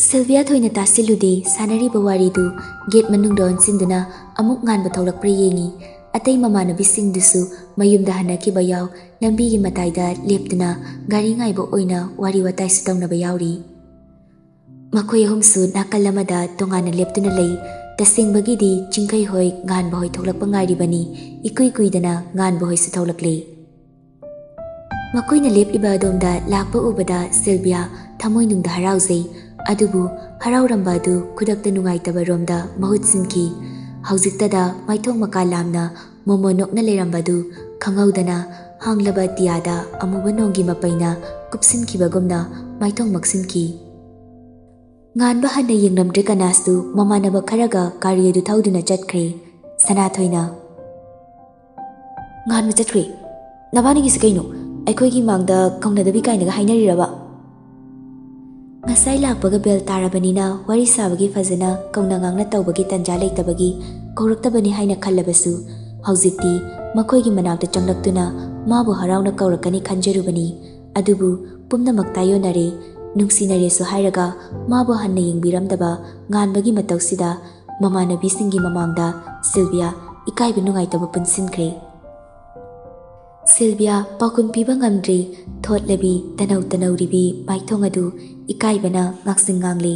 ꯁꯤꯜꯚꯤꯌꯥ ꯊꯣꯏꯅ ꯇꯥꯁꯤꯜꯂꯨꯗꯦ꯫ ꯁꯥꯟꯅꯔꯤꯕ ꯋꯥꯔꯤꯗꯨ gate ꯃꯅꯨꯡꯗ ꯑꯣꯟꯁꯤꯟꯗꯨꯅ ꯑꯃꯨꯛ ꯉꯥꯟꯕ ꯊꯣꯛꯂꯛꯄ꯭ꯔꯥ ꯌꯦꯡꯉꯤ꯫ ꯑꯇꯩ ꯃꯃꯥꯟꯅꯕꯤꯁꯤꯡꯗꯨꯁꯨ ꯃꯌꯨꯝꯗ ꯍꯟꯅꯈꯤꯕ ꯌꯥꯎ ꯂꯝꯕꯤꯒꯤ ꯃꯇꯥꯏꯗ ꯂꯦꯞꯇꯨꯅ ꯒꯥꯔꯤ ꯉꯥꯏꯕ ꯑꯣꯏꯅ ꯋꯥꯔꯤ ꯋꯥꯇꯥꯏꯁꯨ ꯇꯧꯅꯕ ꯌꯥꯎꯔꯤ꯫ ꯃꯈꯣꯏ ꯑꯍꯨꯝꯁꯨ ꯅꯥꯀꯜ ꯑꯃꯗ ꯇꯣꯉꯥꯟꯅ ꯂꯦꯞꯇꯨꯅ ꯂꯩ꯫ ꯇꯁꯦꯡꯕꯒꯤꯗꯤ ꯆꯤꯡꯈꯩ ꯍꯣꯏ ꯉꯥꯟꯕ ꯍꯣꯏ ꯊꯣꯛꯂꯛꯄ ꯉꯥꯏꯔꯤꯕꯅꯤ꯫ ꯏꯀꯨꯏ ꯀꯨꯏꯗꯅ ꯉꯥꯟꯕ ꯍꯣꯏꯁꯨ ꯊꯣꯛꯂꯛꯂꯦ꯫ ꯃꯈꯣꯏꯅ ꯂꯦꯞꯂꯤꯕ ꯑꯗꯣꯝꯗ ꯂꯥꯛꯄ ꯎꯕꯗ ꯁꯤꯜꯚꯤꯌꯥ ꯊꯃꯣꯏꯅꯨꯡꯗ ꯍꯔꯥꯎꯖꯩ꯫ ꯑꯗꯨꯕꯨ ꯍꯔꯥꯎꯔꯝꯕ ꯑꯗꯨ ꯈꯨꯗꯛꯇ ꯅꯨꯡꯉꯥꯏꯇꯕ ꯔꯣꯝꯗ ꯃꯍꯨꯠ ꯁꯤꯟꯈꯤ꯫ ꯍꯧꯖꯤꯛꯇꯗ ꯃꯥꯏꯊꯣꯡ ꯃꯀꯥ ꯂꯥꯝꯅ ꯃꯣꯃꯣ ꯅꯣꯛꯅ ꯂꯩꯔꯝꯕꯗꯨ ꯈꯪꯍꯧꯗꯅ ꯍꯥꯡꯂꯕ ꯇꯤꯌꯥꯗ ꯑꯃꯨꯕ ꯅꯣꯡꯒꯤ ꯃꯄꯩꯅ ꯀꯨꯞꯁꯤꯟꯈꯤꯕꯒꯨꯝꯅ ꯃꯥꯏꯊꯣꯡ ꯃꯛꯁꯤꯟꯈꯤ꯫ ꯉꯥꯟꯕ ꯍꯟꯅ ꯌꯦꯡꯂꯝꯗ꯭ꯔꯦ ꯀꯅꯥꯁꯨ꯫ ꯃꯃꯥꯟꯅꯕ ꯈꯔꯒ ꯒꯥꯔꯤ ꯑꯗꯨ ꯊꯧꯗꯨꯅ ꯆꯠꯈ꯭ꯔꯦ꯫ ꯁꯅꯥꯊꯣꯏꯅ, "ꯉꯥꯟꯕ ꯆꯠꯈ꯭ꯔꯦ꯫ ꯅꯕꯥꯅꯤꯒꯤꯁꯤ ꯀꯩꯅꯣ? ꯑꯩꯈꯣꯏꯒꯤ ꯃꯥꯡꯗ ꯀꯧꯅꯗꯕꯤ ꯀꯥꯏꯅꯒ ꯍꯥꯏꯅꯔꯤꯔꯕ?" ꯉꯁꯥꯏ ꯂꯥꯛꯄꯒ ꯕꯦꯜ ꯇꯥꯔꯕꯅꯤꯅ ꯋꯥꯔꯤ ꯁꯥꯕꯒꯤ ꯐꯖꯅ ꯀꯧꯅ ꯉꯥꯡꯅ ꯇꯧꯕꯒꯤ ꯇꯟꯖꯥ ꯂꯩꯇꯕꯒꯤ ꯀꯧꯔꯛꯇꯕꯅꯤ ꯍꯥꯏꯅ ꯈꯜꯂꯕꯁꯨ, ꯍꯧꯖꯤꯛꯇꯤ ꯃꯈꯣꯏꯒꯤ ꯃꯅꯥꯛꯇ ꯆꯪꯂꯛꯇꯨꯅ ꯃꯥꯕꯨ ꯍꯔꯥꯎꯅ ꯀꯧꯔꯛꯀꯅꯤ ꯈꯟꯖꯔꯨꯕꯅꯤ꯫ ꯑꯗꯨꯕꯨ ꯄꯨꯝꯅꯃꯛ ꯇꯥꯏꯌꯣꯟꯅꯔꯦ꯫ ꯅꯨꯡꯁꯤꯅꯔꯦꯁꯨ ꯍꯥꯏꯔꯒ ꯃꯥꯕꯨ ꯍꯟꯅ ꯌꯦꯡꯕꯤꯔꯝꯗꯕ ꯉꯥꯟꯕꯒꯤ ꯃꯇꯧꯁꯤꯗ ꯃꯃꯥꯟꯅꯕꯤꯁꯤꯡꯒꯤ ꯃꯃꯥꯡꯗ ꯁꯤꯜꯚꯤꯌꯥ ꯏꯀꯥꯏꯕ ꯅꯨꯡꯉꯥꯏꯇꯕ ꯄꯨꯟꯁꯤꯟꯈ꯭ꯔꯦ꯫ ꯁꯤꯜꯚꯤꯌꯥ ꯄꯥꯎꯈꯨꯝ ꯄꯤꯕ ꯉꯝꯗ꯭ꯔꯤ꯫ ꯊꯣꯠꯂꯕꯤ, ꯇꯅꯧ ꯇꯅꯧꯔꯤꯕꯤ ꯃꯥꯏꯊꯣꯡ ꯑꯗꯨ ꯏꯀꯥꯏꯕꯅ ꯉꯥꯛꯁꯤꯡ ꯉꯥꯡꯂꯤ꯫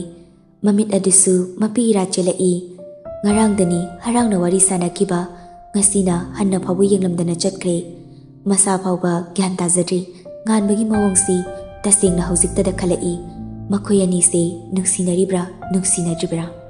ꯃꯃꯤꯠ ꯑꯗꯨꯁꯨ ꯃꯄꯤ ꯏꯔꯥ ꯆꯦꯜꯂꯛꯏ꯫ ꯉꯔꯥꯡꯗꯅꯤ ꯍꯔꯥꯎꯅ ꯋꯥꯔꯤ ꯁꯥꯅꯈꯤꯕ, ꯉꯁꯤꯅ ꯍꯟꯅ ꯐꯥꯎꯕ ꯌꯦꯡꯂꯝꯗꯅ ꯆꯠꯈ꯭ꯔꯦ꯫ ꯃꯁꯥ ꯐꯥꯎꯕ ꯒ꯭ꯌꯥꯟ ꯇꯥꯖꯗ꯭ꯔꯤ꯫ ꯉꯥꯟꯕꯒꯤ ꯃꯑꯣꯡꯁꯤ ꯇꯁꯦꯡꯅ ꯍꯧꯖꯤꯛꯇꯗ ꯈꯜꯂꯛꯏ꯫ ꯃꯈꯣꯏ ꯑꯅꯤꯁꯦ ꯅꯨꯡꯁꯤꯅꯔꯤꯕ꯭ꯔꯥ, ꯅꯨꯡꯁꯤꯅꯗ꯭ꯔꯤꯕ꯭ꯔꯥ?